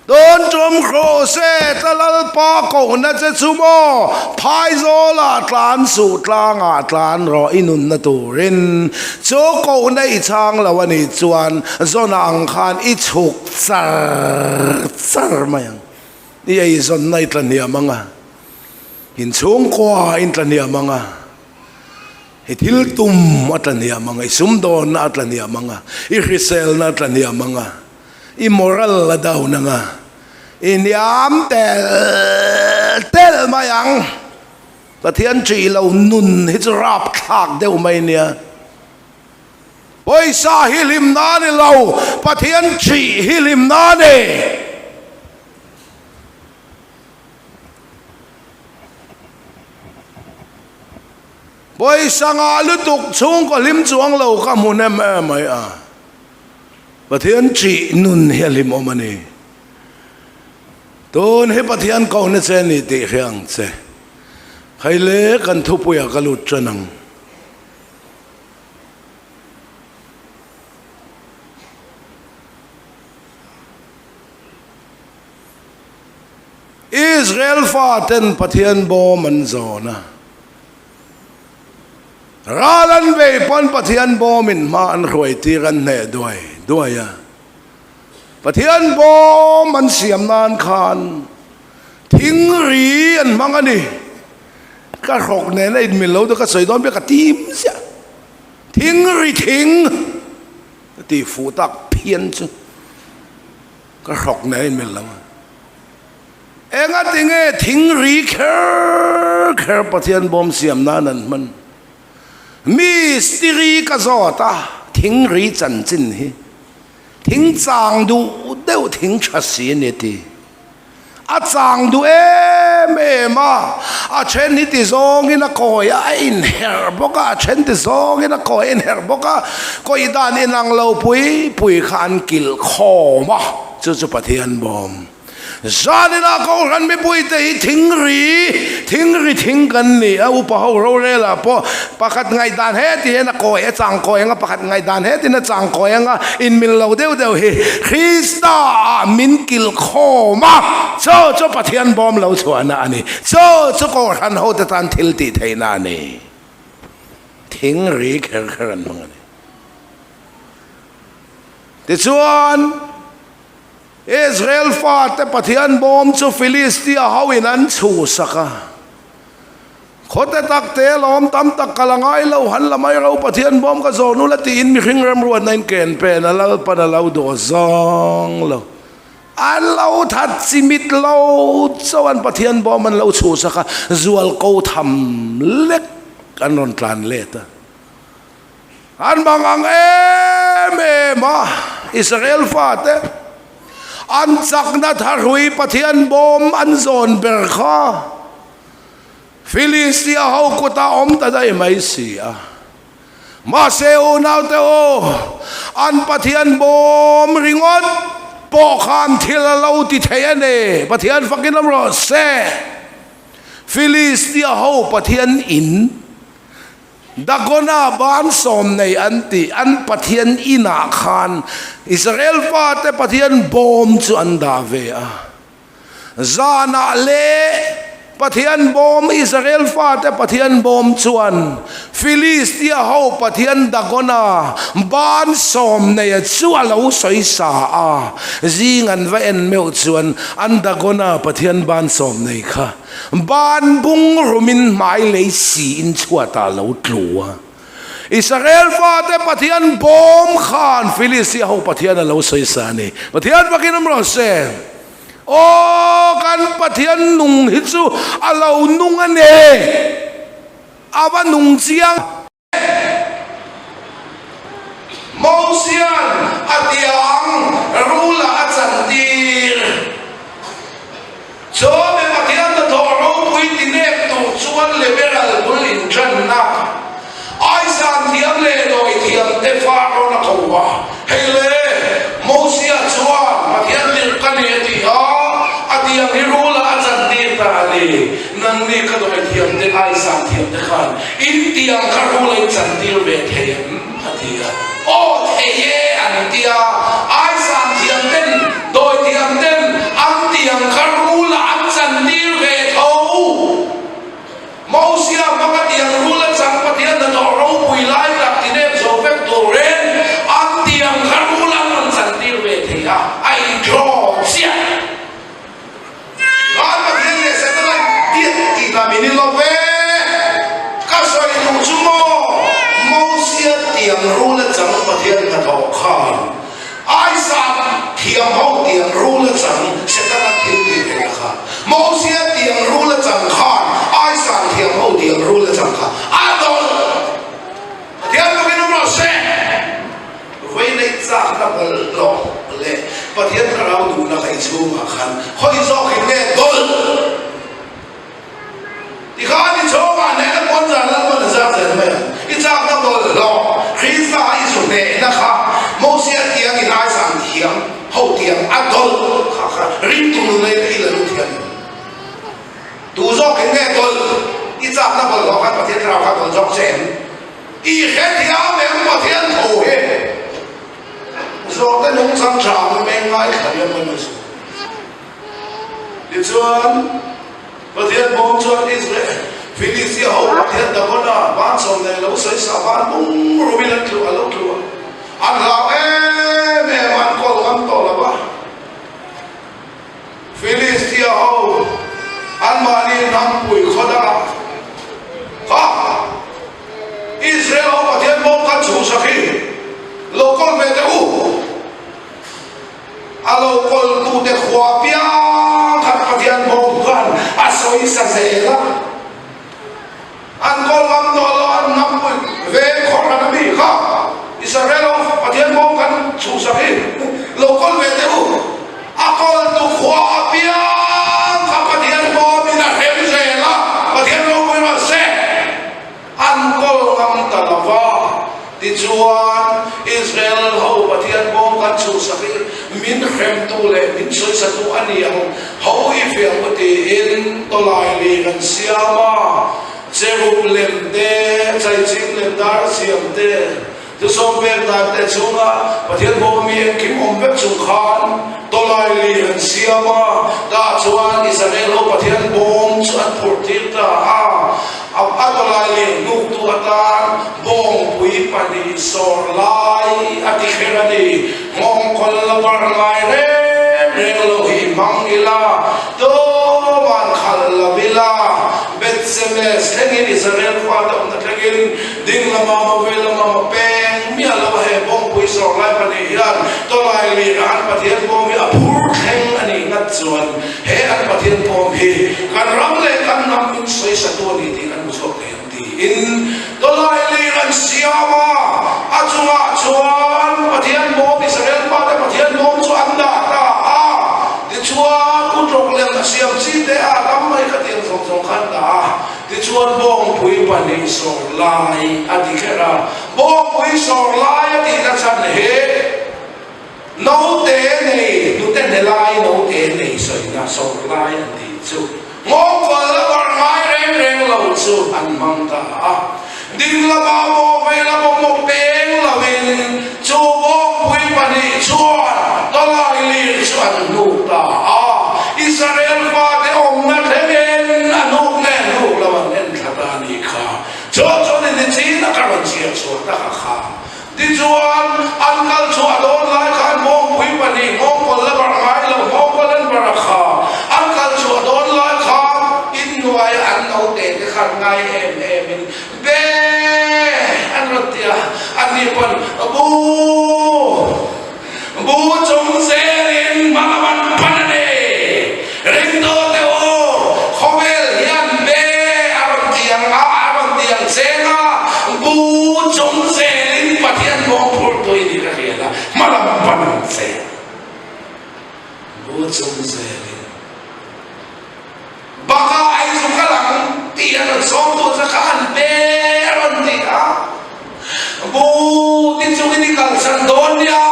Tun tum Kruse tla Lalpa kohna che chu maw? Phaizawlah tlan suh, tlangah tlan rawh i nunna turin. Chu kohna i chhang lo a nih chuan zawn ang khan i chhuk char char mai ang. I eizawnna i tla hniam ang a, inchhungkua in tla hniam ang a, i thil tum a tla hniam ang a, i sumdawnna a tla hniam ang a, i hriselna a tla hniam ang a. I moral a down ang a, i hniam tel tel mai ang. Pathian ṭih lo nun hi chu rapthlak deuh mai nia. Pawisa hi hlimna a ni lo, Pathian ṭih hi hlimna a ni. Pawisa ngah lutuk chhungkaw hlim chuang lo ka hmu hnem em mai a. Pathian ṭih nun hi a hlimawm a ni. Tun hi Pathian kohna che ni tih hria ang che. Hei le kan thupuiah ka lut ṭan ang. Israel faten Pathian bawm an zawn a. Ral an vei pawn Pathian bawmin hma an hruai tir an hneh duai duai a. Pathian bawm an siam nan khan thing ri an hmang a ni. Ka hrawk nen a inmil lo deuh ka sawi dawn biak ka tim ziah. Thing ri thing ka ti fuh tak phian chu ka hrawk nen a inmil lo a. Engatinge thing ri kher kher Pathian bawm siam nan an hman? Mistiri ka zawt a, thing ri chanchin hi thing chang duh deuh thing tha si a ni a ti. A chang duh em em a, a then hi ti zawngin a kawi a, a inherh bawk a, a then ti zawngin a kawi a inherh bawk a, kawi dan inang lo pui pui kha an kilh khawm a, chu chu Pathian bawm. Zanina Kohhran mipuite hi thingri, thingri thing kan ni a, upa ho rorelah pawh pakhat ngaihdan heti hian a kawi a chang kawi anga, pakhat ngaihdan hetin a chang kawi anga, inmil lo deuh deuh hi Krista ah min kilh khawm a, chu chu Pathian bawm lo chhuahna a ni, chu chu Kohhran hote tan thil tih theihna a ni. Thingri kher kher an hmang a ni. Tichuan. Israel fate Pathian bawm chu Filistia hoin an chhuhsak a. Khawte tak te lawm tam tak ka la ngai lo, han la mai ro Pathian bawm ka zawn ula tiin mihring remruatna in ken pen a Lalpan a lo duh zawng lo. An lo that chimit lo chuan Pathian bawm an lo chhuhsak a, zual ko tham lek an rawn tlan let a. An bang ang em em a, Israel fate an chakna tharhui Pathian bawm an zawn ber kha Filistia ho kutah awm ta daih mai si a. Mahse unaute u, an Pathian bawm ringawt pawh khan thil a lo ti thei a ni. Pathian fakin awm rawh se. Filistia ho Pathian in Dagona ban sawm nei an tih an Pathian inah khan Israel fate Pathian bawm chu an dah ve a. Zanah leh Pathian bawm Israel fate Pathian bawm chuan Filistia ho Pathian Dagona ban sawm neia chu a lo sawi sa a. Zing an va en meuh chuan an Dagona Pathian ban sawm nei kha Ban bung rumin hmai lei siin chhuatah lo tlu a. Israel fate Pathian bawm khan Filistia ho Pathian a lo sawi sa a ni. Pathian fakin awm rawh se. Aw kan Pathian nung hi chu a lo nung a ni. A va nung chiang. Mosian a tiang rula a chantir. Chawhmeh Pathian hnathawh ropui ti nek tur chuan liberal bul intranna Aisan thiam leh dawi thiam te fa rawn a ko a. Hei le, Mosia chuan Pathian tirh ka ni a ti a, a tiang hi rula a chantir ta a ni. Nangni ka dawi thiam te Aisan thiam te khan In tiang kha rul a in chantir ve thei em? a ti a. Aw thei e an ti a. Aisan thiam ten, dawi thiam ten an tiang kha rul a an chantir ve tho. Mosia hmanga tiang rul a chang Pathian hnathawh ropui lai tak ti nep zo vek turin an tiang kha rul an rawn chantir ve thei a, a in draw chiah. Kan Pathian leh satellite diet tih dah min in lo ve. Ka sawi duh chu maw, Mosia tiang rul a chang Pathian hnathawh khan Isaac thiam ho tiang rul a chang Setana thil tih theih a kha. Mosia tiang rul a chang khan Isaac thiam ho tiang rul a chang kha a dawlh. Pathian bawkin awm rawh se. Vawi neih chakna bawlhhlawh leh Pathian thlarau duhna ka i chhungah khan hawi zawkin nge dawlh? Tikhan i chhungah hnehna pawn zan Lalpan a zar zel. tiang a dawlh kha kha ringtu nuna in i la lut hian tu zawkin nge dawlh i chakna bawlhhlawh khan Pathian thlarau kha dawlh zawk che em? I hrethiam em Pathian tho hi zawhte nungchang tha ang meng ngaithla hian kan ni suh. Tichuan Pathian bawm chuan Israel Philistia ho Pathian Dagona bansawm nei lo sawi sa van bung rumin an tlu a lo tlu a, an hlau em em a, an kawl ngam tawh lo va. Philistia ho anmahni hnampui khaw dangah kha Israel ho Pathian bawm khan chhuhsak hi lo kawl ve teh u. A lo kawltute khua piang khat Pathian bawm khan a sawi sa zel a. An kawl ngam tawh lo, an hnampui ve khawr han a mi kha Israel ho Pathian bawm khan chhuhsak hi lo kawl ve teh u. A kawltu khua apiang kha Pathian bawmin a hrem zel a, Pathian ropui rawh se. An kawl ngam ta lo va. Tichuan, Israel ho Pathian bawm kan chhuhsak hi min hremtu leh min sawisatu a ni ang, ho i fiah u tiin tawlai li kan siam a, cherub lem te, chaiching lem dar siam te, thusawm pek dan te chhunga Pathian bawm mi engkim awm vek chung khan tawlai li an siam a, tah chuan Israel ho Pathian bawm chu an phurh tir ta a. A tawlai leh hnuktu atan bawngpui pahnih sawr lai a ti kher a ni. Nghawngkawl la bar ngai reng reng lo hi hmang ila, tawman khalh lo ila, Bethsemes thlengin Israel fate awmna thlengin ding lama maw ve lama maw peng miah lo he bawngpui sawr lai pahnih hian tawlai leh an Pathian bawng hi a phur thleng a nih ngat chuan He an Pathian pawm hi kan ram leh kan hnam min sawisatu a ni tih kan hmu chhuak thei ang tiin tawlai lir an siam a, a chungah chuan Pathian bawm Israel fate Pathian bawm chu an dah ta a, tichuan uṭawk lem a siam chi te a tam mai kha tiang zawng zawng kha an dah a, tichuan bawngpui pahnih sawr lai a ti kher a, bawngpui sawr lai a tihna chhan hi. Naute nei, hnute hne lai naute nei sawina sawr lai an tih chu nghawngkawl la barh ngai reng reng lo chu an hmang ta a. Ding lama maw vei lama maw peng lovin chu bawngpui pahnih chuan tawlai lir chu an hnuk ta a. Israel fate awmna thlengin a hnuk nge hnuk lo an en thla ta a nih kha. Chuan chuan in nichin a ka rawn chhiar chhuah tak a kha. Tichuan, an kal chhuah dawn lai khan nghawngpui pahnih nghawngkawl la barh ngai lo, nghawngkawl an barh a kha. An kal chhuah dawn lai khan inhnuai an naute te khan ngai em em in Be! an rawn ti a, anni pawn Bu! Bu chung zelin hma lam an pan a ni. Ringtu te u, khawvel hian be a rawn ti ang a, a rawn ti ang cheng a, bu chung zelin Pathian mawhphurh tu i ni ka hria la, hma lam pan ang che. Bu chung zelin. Baka ai chu kal ang tih a rawn sawm tu chu kha an be a rawn ti a, Bu ti chungin i kalsan dawn nia,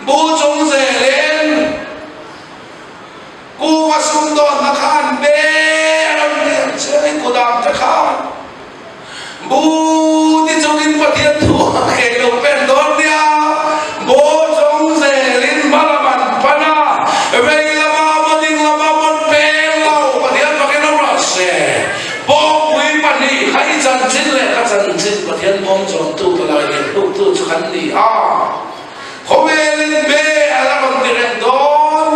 Bu chung zelin kuva sumdawnna kha an be a rawn ti ang che, i kudam te khan Bu ti chungin Pathian thu a kei lo pen dawn nia, Bu chung zelin hma lam an pan a, vei lama maw ding lama maw an peng lo, Pathian fakin a rawh se. Bawngpui pahnih kha i chanchin leh ka chanchin Pathian bawm chawmtu palai leh hluktu chu kan ni a. Khawvelin be a la rawn ti reng dawn,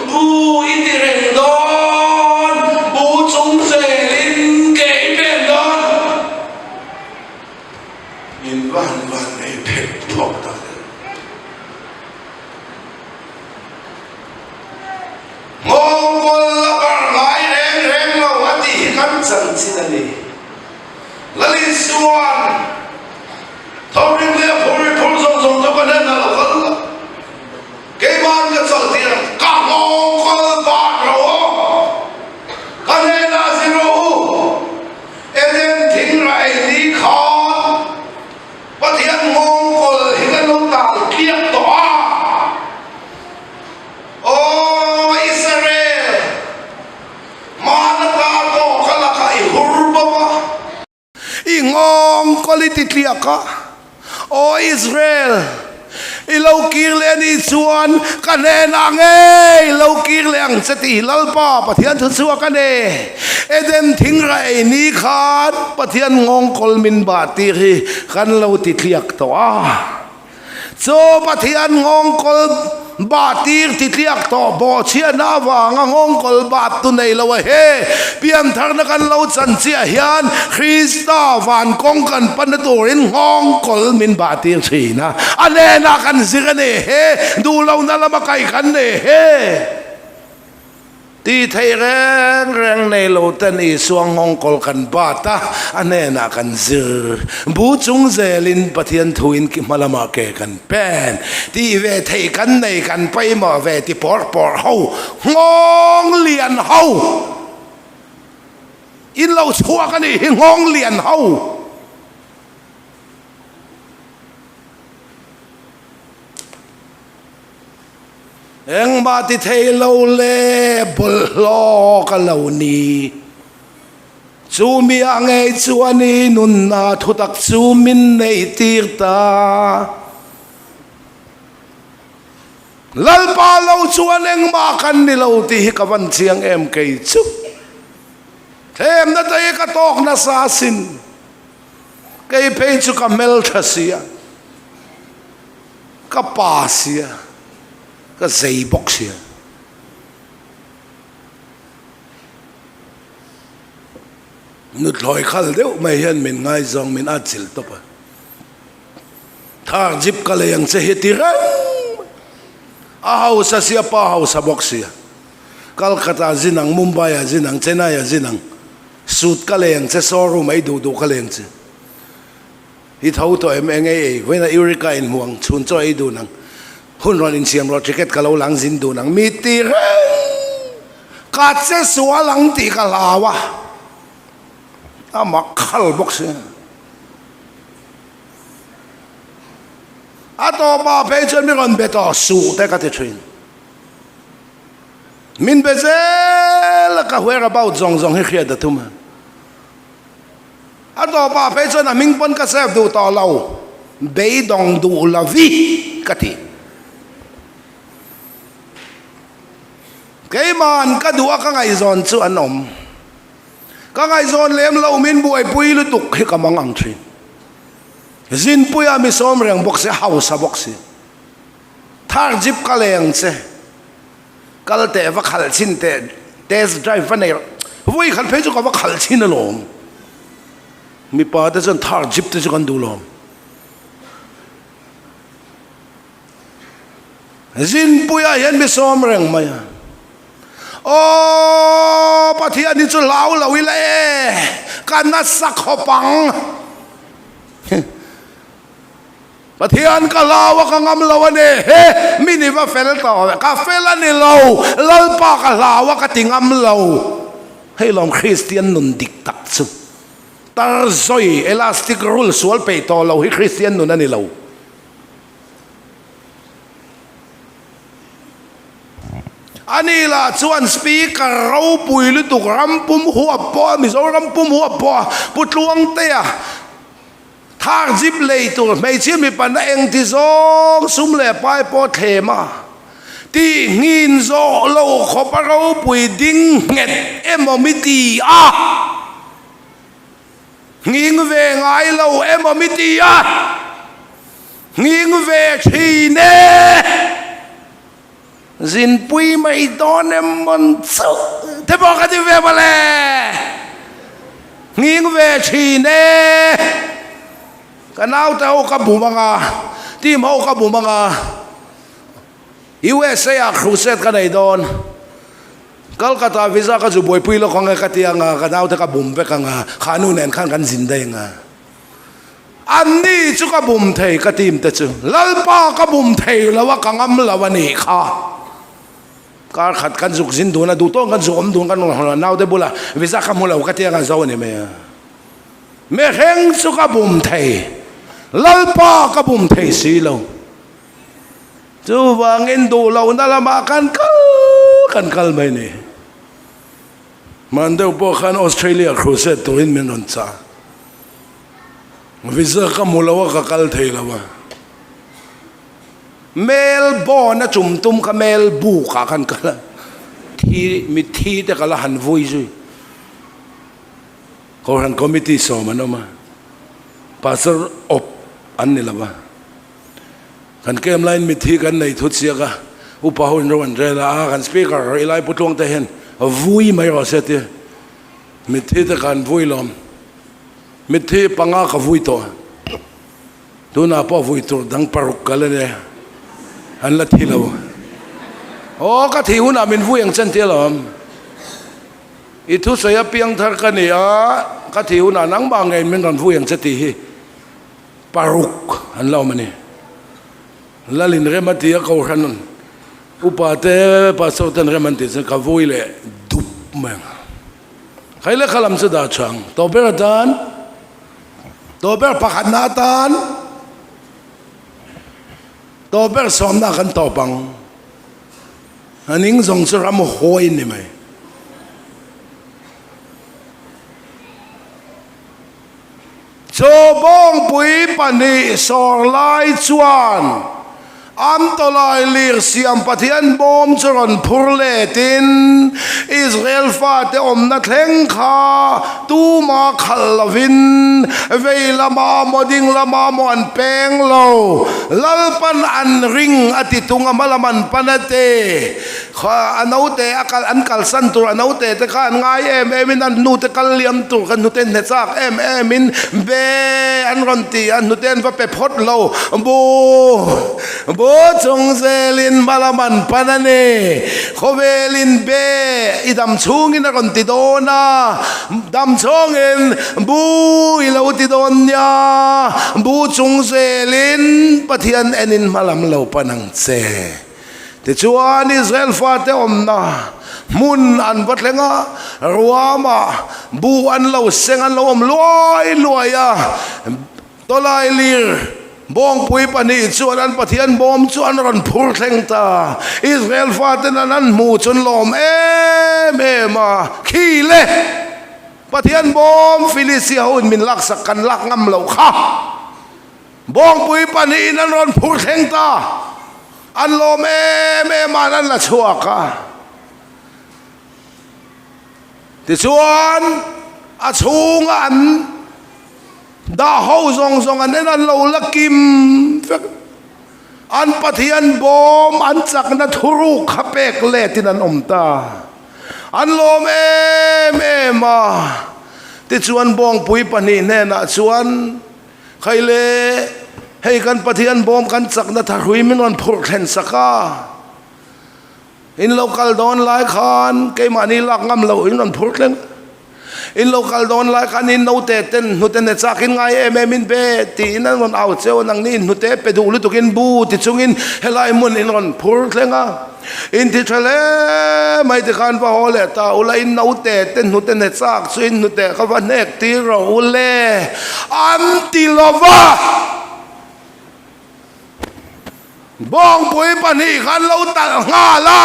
bu i ti reng dawn, bu chung zelin ke i pen dawn. Min van van nei phek phawk tak em. Nghawngkawl la barh ngai reng reng lo a tih hi kan chanchin a ni. Lalisuan Thawhrim leh phur i phur zawng zawng chu ka hnen a lo kal la, keima'n ka chal tir ang, ka nghawngkawl bat ro aw, ka hnenah zir rawh u, Eden thing ra ei ni khan Pathian nghawngkawl hi ka lo tal tliak tawh a. Nghawng kawl i ti tliak a, Aw Israel, i lo kir leh a nih chuan ka hnenah ngei lo kir leh ang che tih Lalpa Pathian thu chhuak a ni. Eden thingra ei ni khan Pathian nghawng kawl min bah tir hi kan lo ti tliak tawh a. Chu Pathian nghawngkawl bah tir titliak tawh bawhchhiatna avanga nghawngkawl bah tu nei lo a he piantharna kan lo chan chiah hian Krista van kawng kan panna turin nghawngkawl min bah tir thin a, a hnenah kan zir a ni he, duhlohna lama kaih kan nei he. Tih theih reng reng nei lo ten Isua nghawngkawl kan bat a, a hnenah kan zir. Bu chung zelin Pathian thuin ki hma lamah ke kan pen. Tih ve theih kan nei kan pawimawh ve ti pawr pawr ho, nghawng lian ho! In lo chhuak a nih hi nghawng lian ho! Engmah ti thei lo le bawlhhlawh ka lo ni. Chu mi ah ngei chuan i nunna thutak chu min neih tir ta. Lalpa lo chuan engmah kan ni lo tih hi ka van chiang em kei chu. Thlemna te hi ka tawk nasa asin. Kei phei chu ka hmeltha sia. Ka pa sia, ka zei bawk sia. Nuthlawi khal deuh mai hian min ngaizawng min atchilh tawp a. Thar jeep ka lei ang che hi ti reng mai. A hausa sia, pa hausa bawk sia. Calcutta ah zin ang, Mumbai ah zin ang, Chennai ah zin ang. Suit ka lei ang che, showroom ah i duh duh ka lei ang che. I tho tawh em eng ei ei vawiin a Eureka in hmuh ang chhun chaw ei dun ang hun rawn insiam rawh ticket ka lo lang zin dun ang mi ti reng ka che sual ang tih ka hlau a a mak khal bawk si a tawpah phei chuan mi rawn be tawh suh te ka ti thin min be zel a ka whereabout zawng zawng hi hriat a tum a. A tawpah phei chuan a hming pawn ka save duh tawh lo, beidawng duh lovi ka ti. Keima'n ka duh a ka ngaihzawn chu an awm. Ka ngaihzawn lem lo min buaipui lutuk hi ka mang ang thin. Zinpuia mi sawm reng bawk si, hausa bawk si. Thar jeep ka leng che. Kal teh va khalh chhin teh test drive va nei rawh. Vawi khat phei chu ka va khalh chhin alawm. Mipa te chuan thar jeep te chu kan duh lawm. Zinpuiah hian mi sawm reng mai a. Aw Pathian hi chu hlau lo ila e, ka nasa khawp ang. Pathian ka hlau a ka ngam lo a ni he, mi ni va fel tawh ve, ka fel a ni lo, Lalpa ka hlau a ka ti ngam lo. Hei lawm Kristian nun dik tak chu. Tar zawi elastic rul sual peih tawh lo hi Kristian nun a ni lo. Ani lah chuan Speaker ropui lutuk ram pum huap pawh a Mizoram pum huap pawh a Pu Tluangtea Thar jeep lei tur hmeichhia mipa na eng ti zawng sum leh pai pawh thlem a, tih nghin zawh lo khawp a ropui ding nghet emaw mi ti a, nghing ve ngai lo emaw mi ti a, nghing ve thin e. Zinpui mai dawn em mawn chauh te pawh ka ti ve mawle. Nghing ve thin e. Ka naute ho ka bum anga, team ho ka bum anga, USA ah crusade ka nei dawn. Kolkata visa ka zu buaipui lawk ang e ka ti anga, ka naute ka bum vek anga, kha nu nen khan kan zin daih anga. Anni chu ka bum thei ka team te chu Lalpa ka bum thei lo a ka ngam lo a nih kha. Kar khat kan zuk zin dun a duh tawng kan zuk awm dun kan rawn hawn a naute bula visa ka hmu lo ka tia kan zo a ni mai a. Mihring chu ka bum thei Lalpa ka bum thei si lo. Chuvangin duh lohna lamah kan kal kan kal mai ni. Hman deuh pawh khan Australia crusade turin min rawn chah. Visa ka hmu lo a, ka kal thei lo a. Melbourne a chum tum kha Melbourne ah khan kal a, thi mitthi te ka la han vui zui. Kohhran committee sawm an awm a, pastor awp an ni lo a. Kan camp laiin mitthi kan nei thu chiak a, upa ho in ro an rel a, a kan speaker i lai pu tluang te hian vui mai rawh se tia mitthi te khan vui lawm. Mitthi panga ka vui tawh a, tunah pawh vui tur dang paruk ka la nia, an la thi lo. Aw ka thih hunah min vui ang chen tia lawm. I thusawi a piang thar ka ni a, ka thih hunah nangmah ngei min rawn vui ang che tih hi paruk an la awm a ni. Lalin rem a ti a, Kohhran upa te pastor ten rem an tih chuan ka vui leh dup mai ang. Hei lehkha lam chu dah chang tawh ber atan, tawh ber pakhatna atan, tawh ber sawmna kan tawp ang. A ning zawng chu ram hawi ni mai. Chaw bawngpui pahnih sawr lai chuan an tawlai lir siam Pathian bawm chu rawn phur letin Israel fate awmna thleng kha tuma khalh lovin vei lama maw ding lama maw an peng lo. Lalpan an ring a ti tung a hmalam an pan a ti. Kha a naute a kal an kalsan tur a naute te kha an ngai em em in an hnute kal liam tur kha hnute hne chak em em in be an rawn ti a hnute an va pe phawt lo bu bu chung zel in hmalam an pan a ni khawvel in be i dam chhung in a rawn ti dawn a dam chhung in bu i lo ti dawn nia bu chung zel in Pathian en in hmalam lo pan ang che. Tichuan, Israel fate awmna hmun an va thleng a, ruamah buh an lo seng an lo awm luai luai a. Tawlai lir bawngpui pahnih chuan an Pathian bawm chu an rawn phur thleng ta. Israel faten an an hmuh chu an lawm em em a, Khi le! Pathian bawm Filistia hoin min laksak kan lak ngam loh kha! Bawngpui pahnihin an rawn phur thleng ta. An lawm em em a, an la chhuak a. Tichuan, a chhunga an dah ho zawng zawng an en an lo la kim vek. An Pathian bawm an chakna thuruk kha pek letin an awm ta. An lawm em em a. Tichuan, bawngpui pahnih hnenah chuan Khai le, hei kan Pathian bawm kan chakna thahrui min rawn phurh thlen sak a, in lo kal dawn lai khan keimahni lak ngam loh in rawn phurh thleng a, in lo kal dawn lai khan in naute ten hnute ne chak in ngai em em in be tiin an rawn au cheu a, nangni in hnute pe duh lutuk in bu ti chungin helai hmun in rawn phur thleng a. Inti tha hle mai ti khan va haw leh ta ula in naute te hnute ne chak chu in hnute kha va hnek tir rawh u le an ti lo va. Bawngpui pahnih khan lo talh nghal a.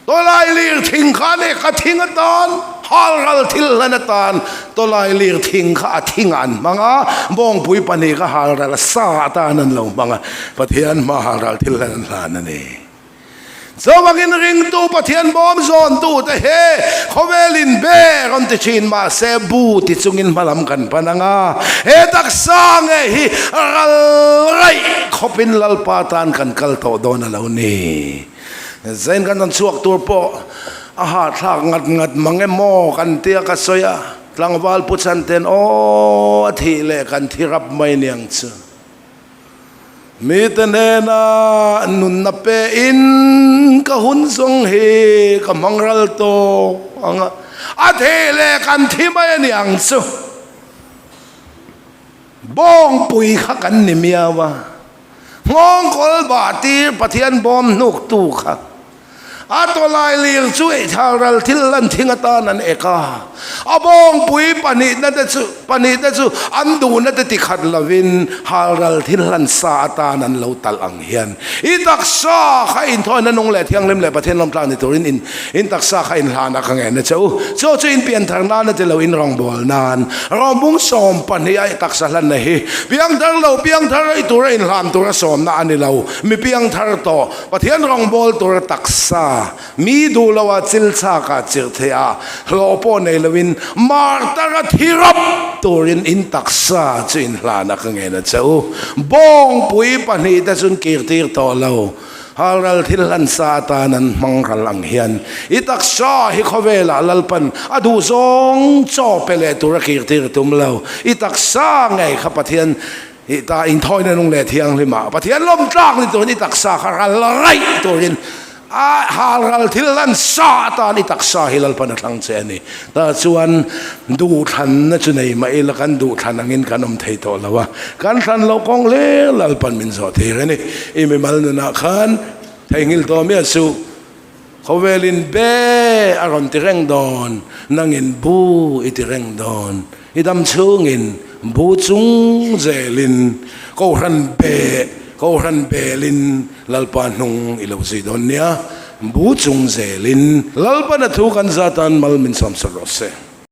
Tawlai lir thing kha nih ka thing atan, halral thil hlan atan tawlai lir thing kha a thingah an hmang a, bawngpui pahnih kha halral sa atan an lo hmang a, Pathian hma halral thil hlan an hlan a ni. Chuvangin ringtu Pathian bawm zawntute hi khawvelin ber an ti thin mahse bu ti chungin hmalam kan pan ang a, he taksa nge hi ral raih khawpin Lalpa tan kan kal tawh dawn a lo ni. Zain kan rawn chhuak tur pawh a hahthlak ngat ngat mang em maw kan tia ka sawi a, tlangval pu chhan ten aw a thih leh kan thi rap mai niang chu. Mite hnena nunna pe in ka hun zawng hi ka hmang ral tawk ang a, a thih leh kan thi mai a niang chu. Bawngpui kha kan ni miau a. Nghawngkawl bah tir Pathian bawm hnuktu kha. A tawlailir chu halral thil hlan thing atan an ek a. A bawngpui pahnihna te chu pahnihte chu an duhna te tikhat lovin halral thil hlan sa atan an lo talh ang hian i taksa kha inthawina nung leh thianghlim leh Pathian lawmtlak ni turin in in taksa kha inhlan a ka ngen a che u. Chu chu in pianthar nan a ti lo in rawngbâwl nan rawngbung 12 a i taksa hlanna hi piangthar lo piangthar i tura inhlan tura sawmna a ni lo. Mi piangthar tawh Pathian rawngbâwl tura taksa Mi duh lo a chil chhak a chirh theih a, hlawh pawh nei loin martar a thi rawp turin in taksa chu in hlan a ka ngen a che u. Bawngpui pahnihte chu an kirtir tawh lo. Halral thil hlan sa atan an hmang ral ang hian i taksa hi khawvelah Lalpan a duhzawng chaw pe leh tur a kirtir tum lo. I taksa ngei kha Pathian I ta inthawina nung leh thianghlimah Pathian lawm tlak ni turin i taksa kha ral raih turin a halral thil lan sa atan i taksa hi Lalpan a thlang che a ni. Tah chuan duhthlanna chu nei mah ila kan duhthlan angin kan awm thei tawh lo a, kan thlan loh kawng hle Lalpan min zawh thei reng a ni. I mimal nunah khan theihnghilh tawh miah suh. Khawvelin be a rawn ti reng dawn, nangin bu i ti reng dawn. I dam chhungin bu chung zelin Kohhran be, Kohhran belin Lalpa hnung i lo zui dawn nia, bu chung zelin. Lalpan a thu kan zatan mal min sawmsak rawh se.